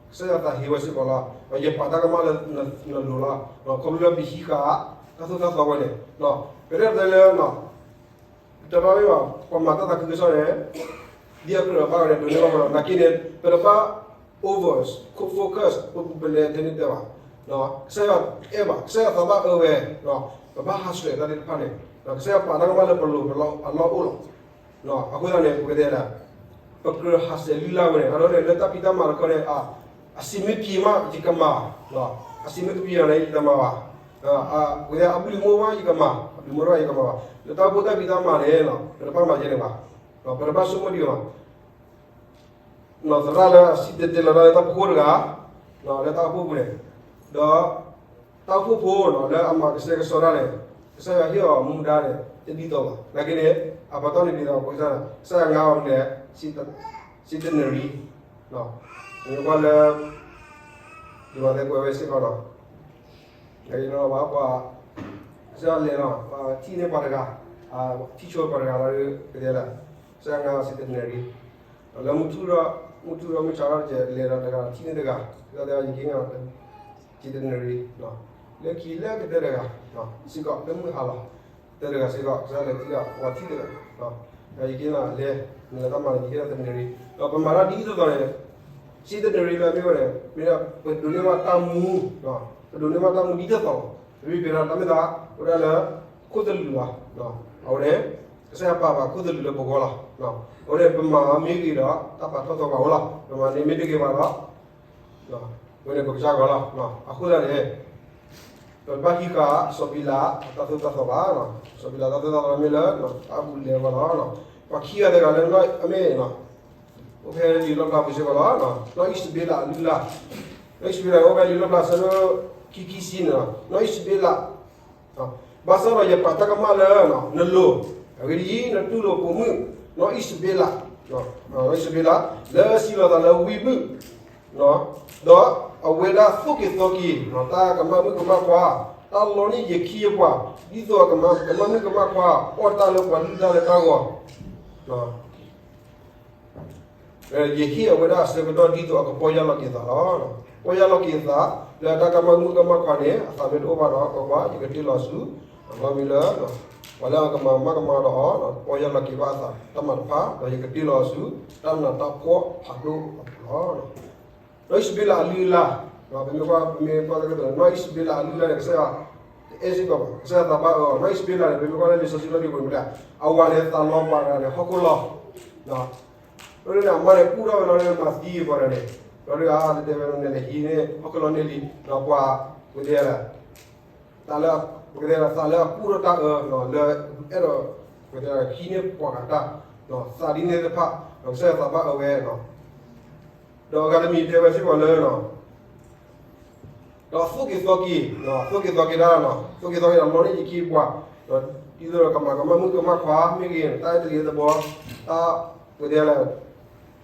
ကစၢ်ယွၤသးဟ့ဝဲစ့ၢ်ကီးလီၤ, ယပာ်တၢ်ကမၣ်လၢနလိၤလီၤ, ခီဖျိလၢပဟံးဃာ်, တၢ်သိၣ်တၢ်သီဝဲန့ၣ်, ပတဲတဲလၢ တဘၣ်မ့ၢ်ဘၣ်, ပှၤမၤတၢ်သးခုကစီၣ်န့ၣ်, ဒ်အကြၢးဘၣ်ဝဲန့ၣ် ဒိးန့ၢ်ဘၣ်ဝဲလီၤ, နာ်က့န့ၣ် ပတဘၣ် over, focus, ပပူၤပလဲၤထဲန့ၣ်တဲဘၣ်, ကစၢ်ယွၤအဲၣ်ဘၣ်, ကစၢ်ယွၤသးဘၣ်အၢဝဲ, ပဘၣ်ဟးဆှဲးတၢ်သ့ၣ်တဖၣ်န့ၣ်, ကစၢ်ယွၤပာ်တၢ်ကမၣ်လၢပလိၤအလီၢ်အိၣ်လီၤ. အဃိသတးန့ၣ် ပကတဲဒၣ်, ပကြၢးဟးဆှဲးလုၢ်လၢ်ဝဲန့ၣ်, အဒိန့ၣ် လၢတၢ်ဖံးတၢ်မၤတခီန့ၣ်, အစံးမ့ၢ်ဖံးမး ယကမၤ, အစံးမ့ၢ်တဖံးန့ၣ် ယတမၤဘၣ်, ဝဲဒၣ်အဘျုးမိၢ်ဘၣ်ယကမၤ, အဘျုးမိၢ်ဘၣ်ယကမၤဘၣ်, လၢတၢ်ဖိတၢ်ဖံးတၢ်မၤန့ၣ် ပတဘၣ်မၤယဲန့ၣ်ဘၣ်, ပတဘၣ်ဆိကမိၣ်ဒံးဘၣ် သရၣ်လၢအစံၣ်တဲၤတဲလီၤတၢ်လၢတၢ်ဖှိၣ်တဂၤ, လၢတၢ်အိၣ်ဖှိၣ်ပူၤန့ၣ်, ဒီးတၢ်အိၣ်ဖှိၣ်ဖိလၢအမၤကဆှဲကဆှီတၢ်န့ၣ်, ကစၢ်ယွၤဟ့ၣ်အီၤမူဒါန့ၣ် တဒ်သိးဘၣ်, နာ်က့န့ၣ်, အပတီၢ်န့ၣ်ဒ်သိး ကစၢ်ယွၤငါအီၤန့ၣ်, စံးတနရံ, မ့ၢ်ကွၢ်လၢ ယွၤသဲကွဲးဝဲစ့ၢ်ကီးဒီး ပှၤ, ကစၢ်ယွၤလဲၤလီၤ, ပှၤထံၣ်န့ၢ်ပှၤတဂၤ, ထံၣ်ဆိပှၤတဂၤလီၤ, ကတဲလၢ, ကစၢ်ယွၤငါအီၤစံးတနရံ, ဒီးလၢမုၢ်ထူၣ်ဒီး, မုၢ်ထူၣ်ဒီးမုၢ်ဆါထီၣ်တကဲး လဲၤဒီးတဂၤထံၣ်န့ၢ်တဂၤ, ကစၢ်ယွၤတဲအီၤ ယကဟ့ၣ်နၤ စံးတနရံ, လၢခံလၢကတၢၢ်တဂၤ, စ့ၢ်ကီးလၢမုၢ်ဟါလီၤ, တၢၢ်တဂၤစ့ၢ်ကီး ကစၢ်ယွၤလဲၤထံၣ်ဒီးပှၤထံၣ်တဂၤ, ဒီးယကဟ့ၣ်နၤလဲၤ, နလဲၤတၢ်မၤန့ၣ် ယကဟ့ၣ်နၤတနရံ, ဒီးပမၤတၢ်ဒ်သိးသိးန့ၣ် စံးတနရံလၢမ့ၢ်ဝဲန့ၣ်, မ့ၢ်ဒၣ်ပဒိးန့ၢ်ဘၣ်တၢ်မူ, ပဒိးန့ၢ်ဘၣ်တၢ်မူဒ်သိးသိးလီၤ, ပမ့ၢ်ပှဲၤဒီးတၢ်မ့ၢ်သး, အိၣ်ဒၣ်လၢ ခိၣ်သလုးလီၤ, အဝဲန့ၣ်, ကစၢ်ယွၤပာ်ဘၣ်ခိၣ်သလုးလၢပဂီၢ်လီၤ, အဝဲန့ၣ် ပမၤမ့ၢ်ဂ့ၤဒီး တၢ်ပာ်ထီၣ်ထီပှၤအိၣ်လီၤ, ပမၤန့ၢ်မ့ၢ်တဂ့ၤဘၣ်ဒီး အဝဲန့ၣ်ပကစၢ်ဂီၢ်လီၤ, အဃိသတးန့ၣ် ပတဘၣ်ဟံးဃာ်စီၤဘံလးအတၢ်သိၣ်တၢ်သီဘၣ်, စီၤဘံလးတၢ်သိၣ်တၢ်သီမ့ၢ်လၢ တၢ်အဘူးလဲဝဲလီၤ, ပှၤခံဂၤတဂၤလၢ အမ့ၢ်, အိၣ်ဖဲလံာ်လီၣ်ဖျါပူၤစ့ၢ်ကီးလီၤ, နီၢ်အံၣ်စဘ့လးအလုၢ်အလၢ်, နီၢ်အံၣ်စဘ့လးအိၣ်ဖဲလံာ်လီၣ်ဖျါအဆၢဒိၣ်ခံခံဆံန့ၣ်, နီၢ်အံၣ်စဘ့လး ဘၣ်ဆၣ်ဒီးယပာ်တၢ်ကမၣ်လၢနလိၤ, အဂ့ၢ်ဒ်အံၤ, နတူၢ်လိာ်ပိာ်မုၣ်, နီၢ်အံၣ်စဘ့လး, နီၢ်အံၣ်စဘ့လး, လၢအစံးလီၤသးလၢဝံဘုၣ်, ဒီးအဝဲဒၣ်သိၣ်က့ၤသီက့ၤ တၢ်ကမၣ်မုၣ်ကမၣ်ခွါ, တၢ်လီန့ၢ်ယခံယပှၤ, ဒ်သိးအကမၣ်မုၣ်ကမၣ်ခွါ အီၣ်တၢ်လၢပှၤလုၢ်တၢ်လၢတၢ်ဂီၤ ယဟ့ၣ်အဝဲဒၣ်အဆၢကတီၢ်ဒ်သိးအကပီၢ်ယၢ်လီၤက့ၤအသးလီၤ. ပီၢ်ယၢ်လီၤက့ၤအသး လၢအတၢ်ကမၣ်မုၣ်ကမၣ်ခွါန့ၣ် အသးမ့ၢ်တအိၣ်ဘၣ်ဒီး ကွၢ်ကွၢ်, ယကတ့လီၤဆူ အလီၢ်မံၤလၢ ပှၤလၢအကမၤမၤကမၣ်ဒီးအီၤ ပီၢ်ယၢ်လီၤက့ၤဘၣ်အသးတၢ်မၤတဖၣ်, ဒီးယကတ့လီၤဆူ တၢ်နးတၢ်ဖှီၣ်ဖးဒိၣ်အပူၤလီၤ. နီၢ်အံၣ်စဘ့လးအလုၢ်အလၢ်, ပမ့ၢ်ကွၢ်, ပမ့ၢ်ကွၢ်သကဲး, နီၢ်အံၣ်စဘ့လးအလုၢ်အလၢ်န့ၣ် ကစၢ်ယွၤ တအဲၣ်စ့ၢ်ကီးဘၣ်, ကစၢ်ယွၤသးဘၣ်အၢအီၤ, နီၢ်အံၣ်စဘ့လးန့ၣ် ပမ့ၢ်ကွၢ်လၢလံာ်စီဆှံလီၢ်ခံပူၤန့ၣ် အဝၤန့ၣ်သးလီၤပှၤတဂၤန့ၣ် ဟီၣ်ခိၣ်လီၢ်, ဒီးအမါန့ၣ်ကူၣ်ထီၣ်ဝဲလီၤန့ၣ် မၤသံပှၤတဂၤန့ၣ်, ဒီးဒုးအါတဲဝဲန့ၣ် နဟံးန့ၢ်ဟီၣ်ခိၣ်လီၢ်န့ၢ်လံ, ဒီးပှၤ ဝဲဒၣ် သးလၢ, ပကတဲသးလၢအကူၣ်ထီၣ်တၢ်အၢ, လၢအဲၣ်ဒိး, ပကတဲဟံးန့ၢ်ပှၤဂၤတၢ်, သးဒ်န့ၣ်တဖၣ်, ဒီးကစၢ်ယွၤသးဘၣ်အၢဝဲ, ဒီးအဂၤတမံၤတဲဝဲစ့ၢ်ကီးလၢ ဒီးသိၣ်က့ၤသီက့ၤ, သိၣ်က့ၤသီက့ၤတၢ်, သိၣ်က့ၤသီက့ၤဒီးလီန့ၢ်ယခံပှၤ, ဒီးဒ်သိးဒီးကမၤကမၣ်မုၣ်ကမၣ်ခွါ မ့ၢ်ဂ့ၤ, တၢ်အဲၣ်တလံၤသဘီ, တၢ်, ပတဲလဲၣ်,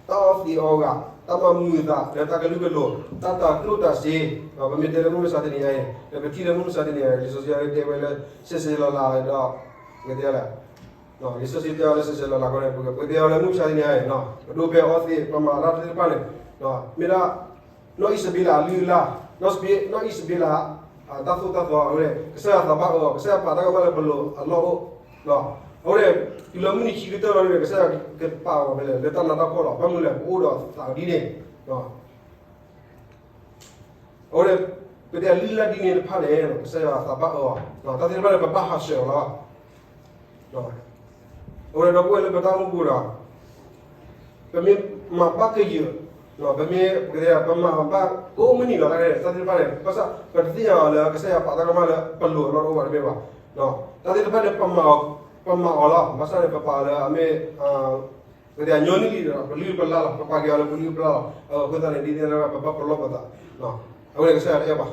တၢ်အီသံးအီဂၤ, တၢ်မၤမုာ်သးလၢတၢ်ကလုာ်ကလိၤ, တၢ်တၤကျိၣ်တၤစ့, ဒီးပမ့ၢ်တဲလၢမုၢ်မဆါတနံၤညါအံၤ, ဒီးပထံၣ်လၢမုၢ်မဆါတနံၤညါအံၤ လံာ်စီဆှံတဲဝဲလၢ စဲးစဲးလၤလၤဒီး, ပတဲလဲၣ် လံာ်စီဆှံတဲအီၤလၢစဲးစဲးလၤလၤဃီန့ၣ် ပကတဲအီၤလၢမုၢ်မဆါတနံၤညါအံၤ, ပဒိးပဲာ်အီသံး ပမၤတၢ်သ့ၣ်တဖၣ်န့ၣ်, မ့ၢ်ဒၣ်, နီၢ်အံၣ်စဘ့လးအလုၢ်အလၢ်, နီၢ်အံၣ်စဘ့လး, တၢ်သိၣ်တၢ်သီအဝဲ, ကစၢ်ယွၤသးဘၣ်အၢအီၤ, ကစၢ်ယွၤပာ်တၢ်ကမၣ်လၢပလိၤအလီၢ်အိၣ်, အဝဲ, တုၤလၢမုၢ်နံၤခံကတၢၢ်လီၤန့ၣ် ကစၢ်ယွၤကပာ်အီၤဖဲလဲၣ် လၢတၢ်နးတၢ်ဖှီၣ်လီၤ, ဘၣ်မနုၤလဲၣ် ပအိၣ်ဒီးသးဒ်န့ၣ် အဝဲ, ပတဲအလုၢ်အလၢ်ဒ်န့ၣ်တဖၣ်န့ၣ် ကစၢ်ယွၤသးဘၣ်အၢအီၤ, တၢ်သ့ၣ်တဖၣ်န့ၣ် ပဘၣ်ဟးဆှဲးအီၤလီၤ. အဝဲဒီပုၢ်ဝဲၢ်လၢပတၢ်အိၣ်မူပူၤဒီး, ပမ့ၢ်မၤဘၣ်ကယၢၤ, ပမ့ၢ်, ပကတဲ ပမၤဘၣ်ကိးမုၢ်နံၤလီၤ တၢ်သ့ၣ်တဖၣ်န့ၣ် ဘၣ်ဆၣ် ပတသ့ၣ်ညါအီၤလၢကစၢ်ယွၤပာ်တၢ်ကမၣ်လၢပလိၤအလီၢ်တအိၣ်ဘၣ်တမ့ၢ်ဘၣ်. တၢ်သ့ၣ်တဖၣ်န့ၣ် ပမၤအီၤလီၤ, ဘၣ်ဆၣ်န့ၣ် ပပာ်အီၤလၢအမ့ၢ် ပကတဲညီနုၢ်လံဒီး ပလုၢ်ပလၢ်လီၤ, ပပာ်က့ၤအီၤလၢပလုၢ်ပလၢ်လီၤ, အဃိသတးန့ၣ် ဒ်န့ၣ်လၢပဘၣ်ပလီၢ်ပသး, အဝဲန့ၣ်ကစၢ်ယွၤတအဲၣ်ဘၣ်.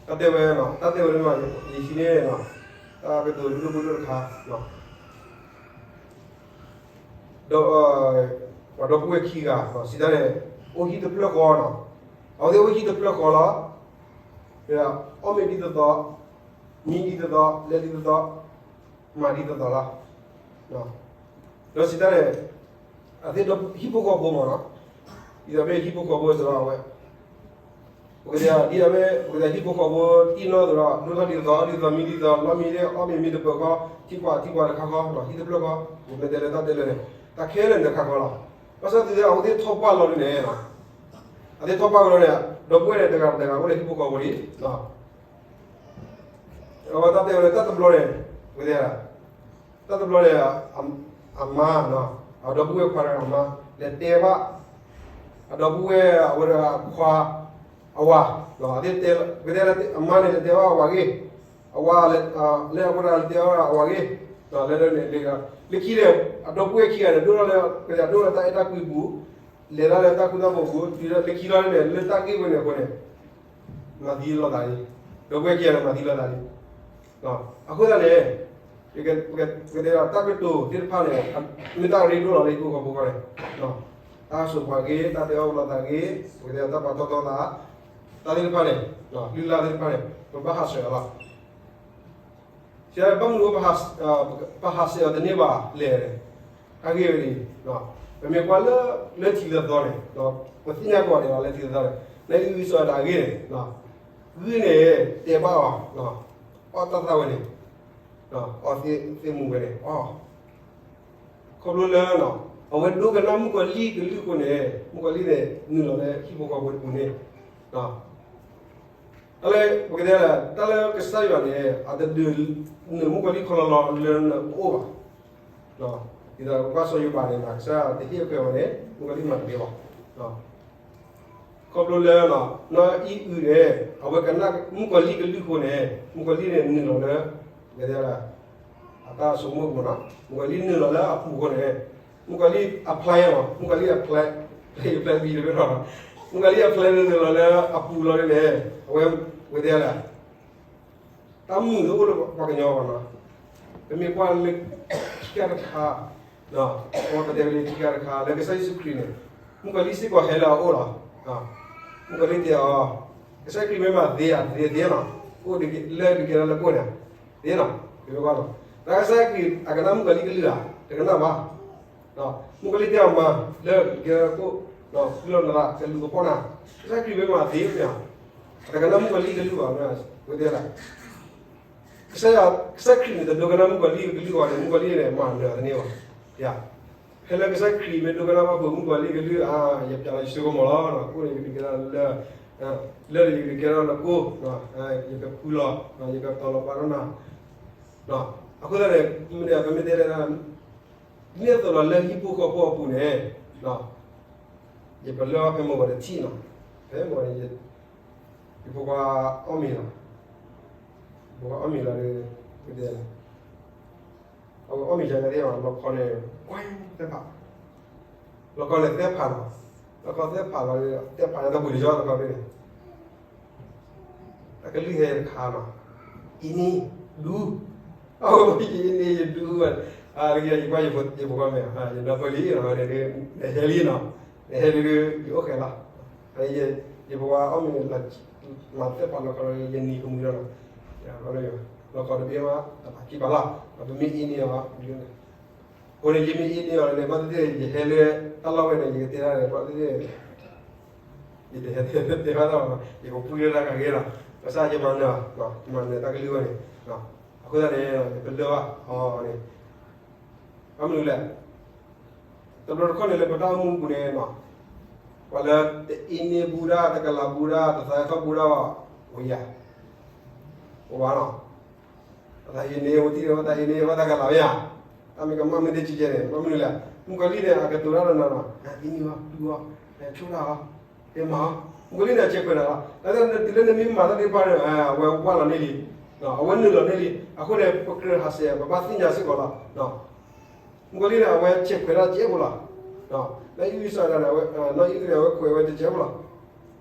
တၢ်တဲဝဲ, တၢ်တဲဝဲန့ၣ် ယဟံးန့ၢ်, တၢ်ကတိၤဒိၣ်ဒိၣ်တခါ, ဒီး, ပှၤဒီပုၢ်ဝဲၢ်ခံဂၤ စံးတၢ်န့ၣ်, အိၣ်ဟံၣ်တဖျၢၣ်ဃီနီၤ, အဝဲသ့ၣ်အိၣ်ဟံၣ်တဖျၢၣ်ဃီလီၤ, အီၣ်မ့ၤဒ်သိးသိး, မံဒ်သိးသိး, လဲၤဒ်သိးသိး, မၤဒ်သိးသိးလီၤ. ဒီးစံးတၢ်န့ၣ်, အဝဲသ့ၣ်ဟံၣ်ဖိဃီဖိမ့ၢ်နီၤ, ဒ်သိးမ့ၢ်ဟံၣ်ဖိဃီဖိစ့ၢ်ကီးအဝဲ, ပကတဲဒ်အဝဲ, ပကတဲဟံၣ်ဖိဃီဖိတံၢ်နီၢ်သးဒီး ဒိၣ်ထီၣ်ဒ်သိးသိး, အီၣ်ဒ်သိးမံဒ်သိး, လီၢ်မံန့ၣ် အီၣ်မ့ၤမ့ၢ်တပၢၤဃီ, ထံပှၤထံပှၤတခါဃီ, ဟံၣ်တဖျၢၣ်ဃီ, ပမ့ၢ်တဲလၢတၢ်တဲလၢန့ၣ်, တၢ်ခဲလၢာ်န့ၣ်တခါဃီလီၤ. ဘၣ်ဆၣ်သနာ်က့ အဝဲသ့ၣ်ထီၣ်ပှၢ်လီၤဒ်န့ၣ်, အဝဲသ့ၣ်ထီၣ်ပှၢ်ဝဲလီၤန့ၣ်, ဒီပုၢ်ဝဲၢ်န့ၣ် တဂၤတဂၤအိၣ်လၢဟံၣ်ဖိဃီဖိလံ အဝဲတၢ်တဲဝဲလၢတၢ်တဘျီန့ၣ်, ဝဲသ့ၣ်, တၢ်တဘျီန့ၣ်, အမါ, အဒီပုၢ်ဝဲၢ်ခွါတဂၤအမါ, လဲၤတဲဘၣ်, အဒီပုၢ်ဝဲၢ်အဝဲတဂၤအခွါ, အဝၤ, တဲ, ဝဲသ့ၣ်အမါန့ၣ် လဲၤတဲဘၣ်အဝၤဂ့ၢ်, အဝၤ, လၢအဝဲတဂၤလဲၤတဲဘၣ်အဝၤဂ့ၢ်, လၢ, လၢခံန့ၣ်, အဒီပုၢ်ဝဲၢ်ခံဂၤန့ၣ် ဒိၣ်ထီၣ်လၢ, ပတဲဒိၣ်ထီၣ်လၢတၢ်အဲၣ်တၢ်ကွံပူၤ, လဲၤတၢ်လၢတၢ်ဃူတၢ်ဖိးပူၤ, တုၤလၢခံလီၤန့ၣ် လၢတၢ်ဂ့ၢ်ဝဲန့ၣ်အဃိန့ၣ် မၤသံလိာ်သးလံ, ဒီပုၢ်ဝဲၢ်ခံဂၤန့ၣ် မၤသံလိာ်သးလံ. အဃိသတးန့ၣ်, ပကတဲဒီးတၢ်ကတိၤသ့ၣ်တဖၣ်န့ၣ်, မ့ၢ်တၢ်ရ့ဒိၣ်လီၤလၢဟံၣ်ဖိဃီဖိအဂီၢ်န့ၣ်, တၢ်ဆိၣ်ပှၤဂ့ၤ, တၢ်တဲအီၣ်လိာ်သးဂ့ၤ, ပကတဲဒီးတၢ်ပာ်ထီၣ်ထီသး, တၢ်သ့ၣ်တဖၣ်န့ၣ်, လုၢ်လၢ်သ့ၣ်တဖၣ်န့ၣ် ပဘၣ်ဟးဆှဲးအီၤလီၤ. ဘၣ်မနုၤ ပဟးဆှဲးအီၤတန့ၢ်ဘၣ်လဲၣ်, တၢ်ဂ့ၢ်ဝဲန့ၣ်, ပမ့ၢ်ကွၢ်လၢ, လၢထံးလၢသီန့ၣ်, ပသ့ၣ်ညါကီးဒံးလၢထံးလၢသီန့ၣ်, နအံၤဂံၢ်စီၤဒၤဂ့ၢ်န့ၣ်, ဂုၢ်န့ၣ်, တဲဘၣ်အီၤ, အီၣ်တၢ်သၣ်ဝဲန့ၣ်, အီၣ်သ့ၣ်မူဝဲန့ၣ်, ခီဖျိလၢ, အဝဲဒိကနၣ်မုၣ်ကီၤလံၢ်ကလုၢ်အဃိန့ၣ်, မုၣ်ကီၤလံၢ်န့ၣ် နုာ်လီၤလၢဟံၣ်ဖိဃီဖိတပူၤန့ၣ်, တၢ်လၢ, ပကတဲ, တၢ်လၢကစၢ်ယွၤန့ၣ် အတဒုးနုာ်မုၣ်ကီၤလံၢ်ခီလီၤလီၤလၢနအိၣ်ဘၣ်. ဒ်သိးပကွၢ်စီၤယိၤဘးန့ၣ် ကစၢ်ယွၤတဟ့ၣ်အခွဲးဝဲန့ၣ် မုၣ်ကီၤလံၢ်မၤတသ့ဘၣ်. ခီဖျိလၢ, နီၢ်အံၣ်အုးန့ၣ် အဝဲကနၣ်မုၣ်ကီၤလံၢ်ကလုၢ်အဃိန့ၣ် မုၣ်ကီၤလံၢ်န့ၣ်နုာ်လီၤလၢ, ပကတဲ, အတၢ်ဆိကမိၣ်အပူၤနီၤ, မုၣ်ကီၤလံၢ်နုာ်လီၤလၢအပူၤအဃိန့ၣ်, မုၣ်ကီၤလံၢ်အ plan မး, မုၣ်ကီၤလံၢ်အ plan, မုၣ်ကီၤလံၢ်အ plan န့ၣ်နုာ်လီၤလၢအပူၤလီၤန့ၣ်, အဝဲ, ပကတဲဒၣ် တၢ်မုာ်တအိၣ်လၢပှၤကညီဘၣ်နီၤ, ပမ့ၢ်ကွၢ်လၢ, ခံခါတခါ, ပတဲဝဲလၢခံခါတခါ လၢကစၢ်ယ့ၣ်ၡူးခရံာ်န့ၣ်, မုၣ်ကီၤလံၢ်စ့ၢ်ကီးဟဲလၢအအိၣ်လီၤ. မုၣ်ကီၤလံၢ်တဲအီၤ, ကစၢ်ခရံာ်မ့ၢ်မၤသ့ဧါ, သ့သ့နီၤ, အိၣ်လၢဒုးကဲထီၣ်လၢကိၣ်န့ၣ်, သ့နီၤ, ပမ့ၢ်ကွၢ်လီၤ, တၢ်ကစၢ်ခရံာ်အကနၣ်မုၣ်ကီၤလံၢ်ကလုၢ်ဧါ, တကနၣ်ဘၣ်. မုၣ်ကီၤလံၢ်တဲအီၤမၤ, လၢဒုးကဲထီၣ်လၢကိၣ်, ဖုလီၤနသး ကလူၤကဖီၣ်နၤ, ကစၢ်ခရံာ်မ့ၢ်မၤသ့မ့ၢ်ဧါ, တကနၣ်မုၣ်ကီၤလံၢ်ကလုၢ်ဘၣ်, ဝဲတဲဒၣ် ကစၢ်ယွၤ, ကစၢ်ခရံာ်န့ၣ် တဒိကနၣ်မုၣ်ကီၤလံၢ်ကလုၢ်အဃိန့ၣ် မုၣ်ကီၤလံၢ်န့ၣ် မၤနၢၤတန့ၢ်ဘၣ်. ဖဲလၢကစၢ်ခရံာ်မ့ၢ်ဒိကနၣ်ဘၣ်ဖုးမုၣ်ကီၤလံၢ်ကလုၢ်ဧါ, ယပျးလီၤယစိကမီၤလီၤ, ကိၣ်န့ၣ်ယကဒုးကဲထီၣ်လၢ, လၢန့ၣ်ယကဒုးကဲထီၣ်လၢကိၣ်, ယကဖုလီၤ, ယကတီၤလီၤပာ်ထီၣ်နၤ, အဃိသတးန့ၣ်, မ့ၢ်တဲပမ့ၢ်တဲလၢ, ဒ်န့ၣ်အသိးလီၤလၢဟံၣ်ဖိဃီဖိအပူၤန့ၣ်, ယပလၢၢ်ဖဲမုၢ်ဂီၤတထံၣ်နီၤ, ဖဲမုၢ်ဂီၤန့ၣ်, ယဖိခွါအီၣ်မ့ၤလီၤ, ပှၤအီၣ်မ့ၤလီၤဒီး ပတဲလဲၣ်, အဝဲအီၣ်မ့ၤယၤန့ၣ်သ့ၣ်ဘၣ် လီခီန့ၣ် ကွဲသဲဖး, လီခီန့ၣ်သဲဖးလီၤ, လီခီသဲဖးလီၤဒီး သဲဖးန့ၣ်တပူၤတယီတခီန့ၣ် တၢ်ကလုၢ်ဟဲတခါနီၤ, အ့န့ၣ် ဒူ, အဝဲအ့န့ၣ်ယဒူဘၣ်, ယကွၢ်ယဖိခွါမဲာ် ယဒီပုၢ်ဝဲၢ်လံနီၤ, နဟဲလံနီၤ, နဟဲလံဒီး ယအိၣ်ဃဲလီၤ, ယဖိခွါအီၣ်မ့ၤ မၤသဲပှၤလီခီလီၤ ယနံၤကမှံလီၤနီၤ, လီခီတဘ့ၣ်မး တပာ်ခံပာ်လီၤ, ပမ့ၢ်အ့န့ၢ်အီၤ, အဃိန့ၣ် ယမ့ၢ်အ့န့ၢ်အီၤန့ၣ် ဘၣ်သ့ၣ်သ့ၣ် ယဟဲလၢတၢ်လီၢ်ဝဲန့ၣ် ယကတဲဒၣ်န့ၣ် ဘၣ်သ့ၣ်သ့ၣ် ယတဟဲတဲဘၣ်တၢ်ဘၣ်, ယကပှံၢ်လၢတၢ်ကဂ့ၤလီၤ, ဘၣ်ဆၣ်ယမၤနၢၤ, ယမၤနၢၤတၢ်ကလုၢ်ဝဲန့ၣ်, အဃိသတးန့ၣ် ယပလၢၢ်ဘၣ်အီၤန့ၣ်, ဘၣ်မနုၤလဲၣ်, တဘျီတခီၣ်န့ၣ်လၢပတၢ်အိၣ်မူပူၤန့ၣ်, ပှၤလၢတအ့န့ၢ်ဘူးဒၣ် တကလးဘူးဒၣ် တသးဟဲထီၣ်ဘူးဒၣ်ဘၣ်, အိၣ်ယၤ, အိၣ်ဘၣ်နီၤ ပသးဟ့န့ၢ် ဝဲထံၣ်ဒီး ပသးဟ့န့ၢ် ပသးကလးဝဲယၤ, တၢ်မ့ၢ်ကမၣ်မ့ၢ်တကဲကဲန့ၣ် ဘၣ်မနုၤလဲၣ်, မုၣ်ကီၤလံၢ်န့ၣ် အကတိၤတၢ်ဒီးနၤနီၤ, အ့န့ၢ်အီၤ တူၢ်အီၤ, ဆိၣ်တၢ်အီၤ, ဟဲမၤအီၤ, မုၣ်ကီၤလံၢ်န့ၣ် အဆဲးခွဲးနၤလီၤ, တုၤလၢနမ့ၢ်မၤတၢ်သ့ၣ်တဖၣ်န့ၣ် အဝဲဝၢ်လီၤန့ၢ်လံ, အဝဲနုာ်လီၤန့ၢ်လံ, အဃိန့ၣ် ပကြၢးဟးဆှဲး ပဘၣ်သ့ၣ်ညါစ့ၢ်ကီးလီၤ, မုၣ်ကီၤလံၢ်န့ၣ် အဝဲဆဲးခွဲးတၢ်တစဲးဖိလီၤ, နီၢ်အံၣ်စရ့လးန့ၣ် နီၢ်အံၣ်စရ့လး အဝဲခွဲးဝဲတစဲးဖိလီၤ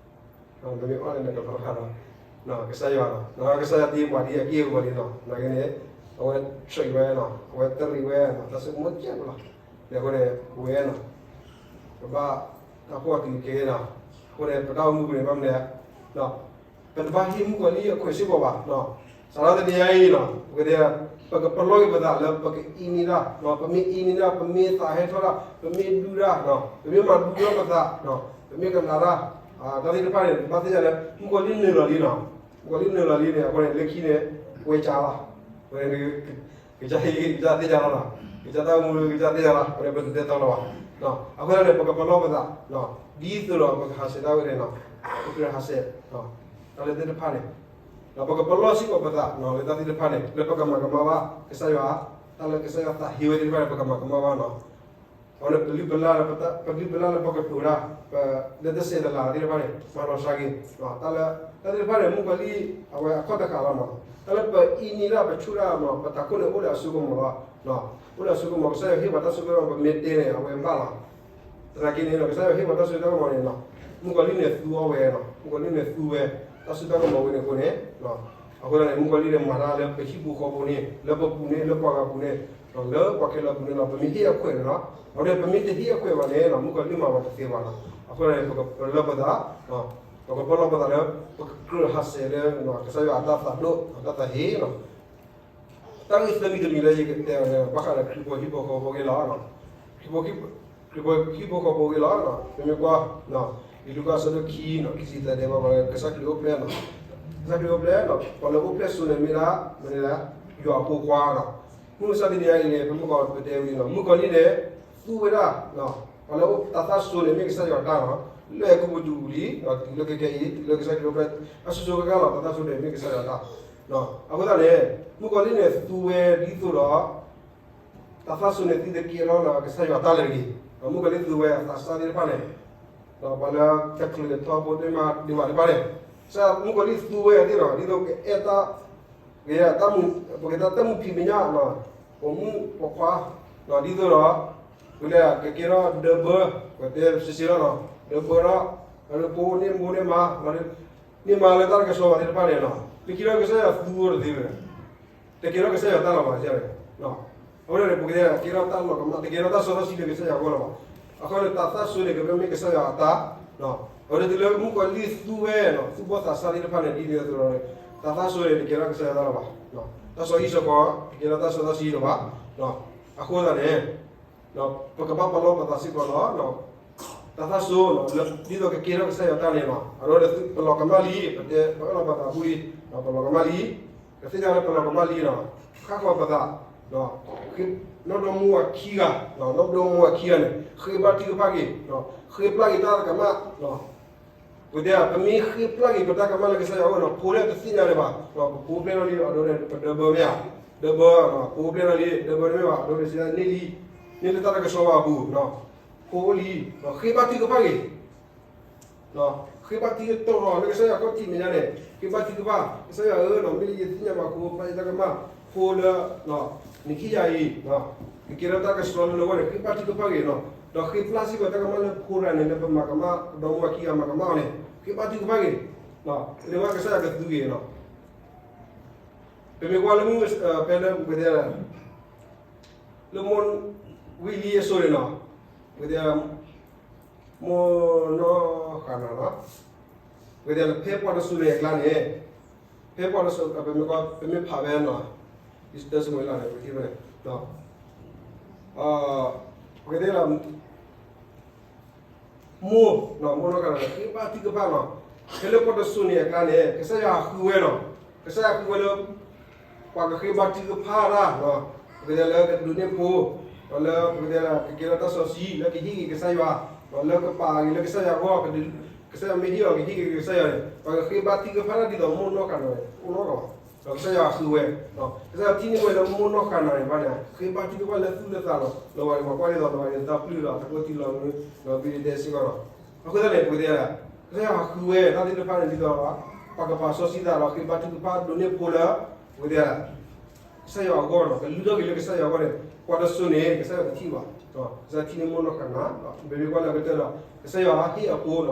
ပမ့ၢ်အီၣ်လၢနကလီၤတၢ်ဒီး ကစၢ်ယွၤလီၤ, ကစၢ်ယွၤတ့ပှၤဒ်အက့ၢ်အဂီၤလံနီၤ, နာ်က့န့ၣ် အဝဲဆှၢဝဲနီၤ, အဝဲတရံးဝဲနီၤ, တၢ်ဆိကမိၣ်ကဲပလီၤ, ဒီးအဃိန့ၣ် ပဝဲနီၤ, ပဘၣ်တၢ်ဖှီၣ်တုၤခဲနီၤ, အဃိန့ၣ် ပတၢ်အိၣ်မူပူၤန့ၣ် ဘၣ်မနုၤလဲၣ် ပတဘၣ်ဟ့ၣ်မုၣ်ကီၤလံၢ်အခွဲးစ့ၢ်ကီးဘၣ်, စးထီၣ်တနံၤညါအံၤနီၤ, ပကတဲ ပကပလီၢ်က့ၤပသးလၢပကအ့န့ၢ်ဒၣ်, ပမ့ၢ်အ့န့ၢ်ဒၣ်, ပမ့ၢ်သးဟဲထီၣ်ဒၣ်, ပမ့ၢ်ဒူဒၣ်, ပမ့ၢ်မၤဒူထီၣ်ပသး, ပမ့ၢ်ကနးတၢ်, တၢ်သ့ၣ်တဖၣ်န့ၣ် ပဘၣ်သ့ၣ်ညါလၢ မုၣ်ကီၤလံၢ်နုာ်လီၤလံနီၤ, မုၣ်ကီၤလံၢ်နုာ်လီၤလံန့ၣ် အဃိန့ၣ် လၢခံန့ၣ် ဝဲကၢ်လီၤ, ဝဲ ကစၢ်ဟ့ၣ် ကစၢ်သ့ၣ်ညါလီၤနီၤ, ကစၢ်တၢ်အိၣ်မူလၢကစၢ်သ့ၣ်ညါလီၤ, အဃိန့ၣ် ပတတဲသီလီၤဘၣ်, အဃိသတးန့ၣ် ပကပလီၢ်ပသး, ဒ်သိးဒီးပကဟးဆှဲးတၢ်ဝဲန့ၣ်နီၤ, ပကြၢးဟးဆှဲး, တၢ်လၢသ့ၣ်တဖၣ်န့ၣ်, ဒီးပကပလီၢ်စ့ၢ်ကီးပသး လၢတၢ်သ့ၣ်တဖၣ်န့ၣ် လၢပကမၤကမၣ်ဘၣ် ကစၢ်ယွၤ, တၢ်လၢကစၢ်ယွၤသးဟ့ဝဲသ့ၣ်တဖၣ်န့ၣ် ပကမၤကမၣ်ဘၣ်နီၤ, အဝဲန့ၣ် ပလုၢ်ပလၢ်လၢပကတိၤတၢ်, လၢတစဲးတလၤသ့ၣ်တဖၣ်န့ၣ် မၤလီၤစှၤက့ၤ, တၢ်လၢ တၢ်သ့ၣ်တဖၣ်န့ၣ် မုၣ်ကီၤလံၢ် အဝဲအခီၣ်တဃာ်လီၤမး, တၢ်လၢပအ့န့ၢ်ဒၣ် ပဆိၣ်တၢ်မး ပတၢ်ခိၣ်န့ၣ် အိၣ်လၢအစိကမီၤလီၤ, အိၣ်လၢအစိကမီၤ ကစၢ်ယွၤဟ့ၣ်ပှၤတၢ်စိတၢ်ကမီၤ ပမ့ၢ်တဲန့ၣ် အဝဲဘၣ်လီၤ, သနာ်က့န့ၣ် ကစၢ်ယွၤဟ့ၣ်ပှၤတၢ်စိတၢ်ကမီၤန့ၣ်နီၤ, မုၣ်ကီၤလံၢ်န့ၣ်သူအီၤဝဲနီၤ, မုၣ်ကီၤလံၢ်န့ၣ်သူဝဲ တၢ်စိတၢ်ကမီၤဝဲန့ၣ်အဃိန့ၣ်, အဃိသတးန့ၣ် မုၣ်ကီၤလံၢ်န့ၣ် မၤတၢ်လၢပဟံၣ်ပူၤဃီပူၤန့ၣ် လၢပပူၤန့ၣ် လၢပှၤဂၤပူၤန့ၣ်, လၢပှၤခဲလၢာ်ပူၤန့ၣ်နီၤ, ပမ့ၢ်ဟ့ၣ်အခွဲးန့ၣ်နီၤ, အဝဲန့ၣ် ပမ့ၢ်တဟ့ၣ်အခွဲးဘၣ်န့ၣ်နီၤ မုၣ်ကီၤလံၢ်မၤဝဲတသ့ဘၣ်နီၤ, အဃိသတးန့ၣ် ပကပလီၢ်ပသး ပကပလီၢ်ပသးလၢ ပကကြၢးဟးဆှဲးလၢ ကစၢ်ယွၤအတၢ်သးဒိၣ် အတၢ်သးဟ့နီၤ, တၢ်ဂ့ၢ်သၢမံၤတမံၤလၢယကတဲအီၤန့ၣ် ဘၣ်ဃးဒီးခရံာ်ဖိဟံၣ်ဖိဃီဖိအဂ့ၢ်လီၤ, ခရံာ်ဖိဟံၣ်ဖိဃီဖိအဂ့ၢ်လီၤ, ပမ့ၢ်ကွၢ် လံာ်လူၤကၣ်အဆၢဒိၣ်ခံနီၤ ခံဆံသၢတဲဘၣ်ပှၤလၢကစၢ်ခရံာ်အိၣ်ဖျဲၣ်နီၤ, ကစၢ်ခရံာ်အိၣ်ဖျဲၣ်နီၤ ပှၤလၢအိၣ်ဖျဲၣ်စိန့ၣ်မ့ၢ်ဒၣ် မ့ၢ်ဒၣ် ယွၤအဖိခွါနီၤ, မုၢ်မဆါတနံၤအံၤန့ၣ် ပမုၣ်ကီၤပတဲဝံၤနီၤ မုၣ်ကီၤလံၢ်န့ၣ် သူဝဲဒၣ် ပှၤလၢတၢ်သၣ်စိန့ၣ်မ့ၢ်ကစၢ်ယွၤတၢ်နီၤ, လၢအဲၤကူပတူးပူၤလံ တုၤလၢခဲကနံၣ်အံၤ တုၤလၢကစၢ်ခရံာ်အိၣ်ဖျဲၣ် အစိၤစိၤဃၣ်ဃၣ်လီၤ တၢ်သၣ်စိန့ၣ်မ့ၢ်ကစၢ်ယွၤတၢ်, အဃိသတးန့ၣ် မုၣ်ကီၤလံၢ်န့ၣ်သူဝဲဒ်သိးဒီး တၢ်သၣ်စိန့ၣ်သုတကဲထီၣ်လၢကစၢ်ယွၤတၢ်လၢၤတဂ့ၤ, မုၣ်ကီၤလံၢ်သူဝဲအသးစၢ်သ့ၣ်တဖၣ်န့ၣ် ပှၤလၢတချုးလဲၤထီၣ်ဖိတ့ၢ်မးဒံးဘၣ်တဖၣ်န့ၣ်, ကစၢ်မုၣ်ကီၤလံၢ်သူဝဲသ့ၣ်နီၤ ဒ်သိးကအဲၣ်တၢ် ကဲတၢ်မုာ် ပကတဲတၢ်မုာ်ဖံးမဲာ်ညါနီၤ, ပိာ်မုၣ်ပိာ်ခွါ ဒ်သိးဒီး ပလဲၤကကဲထီၣ်ဒၢဘၢ ပတဲစ့ၢ်စ့ၢ်လီၤနီၤ, ဒၢဘၢထီၣ် ဖိန့ၢ်မိၢ်န့ၢ်မါ န့ၢ်မါလၢတၢ်တကဆှီဘၣ်သ့ၣ်တဖၣ်န့ၣ်နီၤ, လၢခံဒီးကစၢ်ယွၤသူဝဲတသ့ဘၣ် တကဲထီၣ်ကစၢ်ယွၤတၢ်လီၤဘၣ်န့ၣ်, အဝဲန့ၣ် ပကတဲကဲထီၣ်တၢ်လီၤကမၣ် တကဲထီၣ်တၢ်စီတၢ်ဆှံလၢကစၢ်ယွၤအဂီၢ်လီၤဘၣ်, အဃိန့ၣ် တၢ်သၣ်စိန့ၣ် ကမ့ၢ်ကစၢ်ယွၤအတၢ် အဝဲန့ၣ်တုၤလၢမုၣ်ကီၤလံၢ်သူဝဲနီၤ သူၣ်ဘီၣ်သးစၢ်သ့ၣ်တဖၣ်န့ၣ် ဒ်န့ၣ်အသိးဒီး တၢ်သၣ်စိန့ၣ် တကဲထီၣ်ကစၢ်ယွၤတၢ်လီၤဘၣ်, တၢ်စီဆှံစ့ၢ်ကီး တကဲထီၣ်တၢ်စီတၢ်ဆှံလီၤဘၣ်, အဃိသတးန့ၣ် ပကဘၣ်ပလီၢ်ပသးစ့ၢ်ကီးလီၤ, တၢ်သၣ်စိ ဒ်သိးကကဲထီၣ်ကစၢ်ယွၤတၢ်န့ၣ်လီၤ, အဝဲန့ၣ်ပလီၤကမၣ်လံ ပတဲပအၢၣ်လီၤပသးအပူၤလံ, ပလီၤကမၣ်လံ, ကသ့ၣ်ညါလၢပလီၤကမၣ်လံနီၤ, ဃၣ်ဃီၤပသး, နီၢ်ဒီမါဝၤခံဂၤ, နီၢ်ဒီမါဝၤခံဂၤန့ၣ် ဃ့ဘါထုကဖၣ်က့ၤ, ဃ့ပျၢ်က့ၤတၢ်ကမၣ်, ပတဲ ပမ့ၢ်ဃ့ပျၢ်က့ၤပတၢ်ကမၣ်လၢကစၢ်ယွၤအဂီၢ်နီၤ ဖိလၢတသ့ၣ်ညါလၢၤဘၣ်, ပဖိပျဲၢ်ထီၣ်လံ အဒိန့ၣ် ပဒၢဘၢမ့ၢ်ဧါ, ဒၢဘၢ, ပဖိပျဲၢ်ထီၣ်လံ ဒၢဘၢတမ့ၢ်ဘၣ် အဒိန့ၣ် စံးန့ၢ်လံ, န့ၢ်လၢတၢ်တကဆှီဘၣ်အပူၤ, ဖိအိၣ်လံ, ဃ့ဘါထုကဖၣ်က့ၤ, ဃ့ဘါထုကဖၣ်လၢကစၢ်ယွၤခီၣ်ထံးမဲာ်ညါန့ၣ်, ဃ့ဘါထုကဖၣ်, ကစၢ်ယွၤဧၢ, မ့ၢ်လၢယသ့ၣ်ညါဘၣ်အဃိ ပျၢ်ယတၢ်ကမၣ်, ဖိလၢ နဟ့ၣ်ယၤအံၤ, ကကဲထီၣ်တၢ်ကဆှီလၢနဂီၢ်န့ၣ် ဃ့ဘါထုကဖၣ်က့ၤ, ဒီးဃ့ပျၢ်စ့ၢ်ကီးတၢ်ကမၣ်လၢဖိတဂၤန့ၣ် လၢပမၤကမၣ် ပဒီမါဝၤခံဂၤမၤကမၣ်အီၤန့ၣ် ဃ့ဘါထုကဖၣ်က့ၤ, လၢကစၢ်ယွၤကသူက့ၤ, ပမ့ၢ်ကွၢ်လၢမုၢ်, ဖဲလၢပကတဲ လၢမိၢ်ဝံၤလံအစိၤန့ၣ်လီၤ, ပကတဲ မိၢ်နီၢ်ဃၤနၤလီၤ, ပကတဲလၢဖဲပှၤတစိၤန့ၣ်အကျါန့ၣ်, ဖဲပှၤတစိၤ ပမ့ၢ်ဖးဝဲန့ၣ်, တၢ်စမူၤအ့လးန့ၣ် ပထံၣ်ဖဲန့ၣ်, ပကတဲလၢ မိၢ်, မိၢ်နီၢ်ဃၤနၤန့ၣ် ဃ့ဘါထုကဖၣ်လီၤ, ဖဲလၢပှၤတစိၤန့ၣ်အကျါန့ၣ် ကစၢ်ယွၤဟးဃုဝဲလီၤ, ကစၢ်ယွၤဟးဃုဝဲလၢ ပှၤကဃ့ဘါထုကဖၣ်တၢ်, ပကတဲလၢကဒိးန့ၢ်ဖိ, ဒီးလၢပကတဲလၢကကဲထီၣ်တၢ်စီဆှံ လၢကဟ့ၣ်က့ၤကစၢ်ယွၤ, ဒီးလၢကပာ်က့ၤလၢကစၢ်ယွၤအဂီၢ်, ကစၢ်ယွၤမ့ၢ်ဟ့ၣ်အီၤ ကဟ့ၣ်က့ၤကစၢ်ယွၤန့ၣ် ပှၤကဃ့ဘါထုကဖၣ်တၢ်ဒ်သိးမိၢ်နီၢ်ဃၤနၤန့ၣ် အိၣ်နီတဂၤဘၣ်, ဒီးကစၢ်ယွၤဟးဃုဝဲ, ကစၢ်ယွၤထံၣ်န့ၢ်ဝဲလၢမိၢ်နီၢ်ဃၤနၤန့ၣ်ဘၣ်န့ၣ် ဃ့ဘါထုကဖၣ်လၢသူၣ်လၢသးလီၤ, လၢပှၤန့ၣ် ပှၤကွၢ်ဒ်သိးလၢပှၤန့ၣ် သးပျုၢ်ဒီးတၢ်ကိၢ်ထံလီၤမုၢ်, ဒီးဘံၣ်ဒဲစ့ၢ်ကီးလီၤ, အဃိသတးန့ၣ် ပကတဲ ကစၢ်ယွၤဟးဃုဝဲတၢ်သ့ၣ်တဖၣ်န့ၣ် ဒ်သိး ပှၤကပာ်စီဆှံသးဒီးဃ့ဘါထုကဖၣ်ဒိးန့ၢ်ဖိလၢ ပကတဲ ကစၢ်ယွၤအဂီၢ်ဒီး ကလုၢ်ထီၣ်က့ၤလၢကစၢ်ယွၤအဂီၢ်န့ၣ် ပှၤတစိၤန့ၣ် ကစၢ်ယွၤတထံၣ်ဘၣ်, ကစၢ်ယွၤထံၣ်န့ၢ်မိၢ်နီၢ်ဃၤနၤ, ပမ့ၢ်ကွၢ်လၢအကတၢၢ်ဒီး ကစၢ်ယွၤဟ့ၣ်အဖိဒီး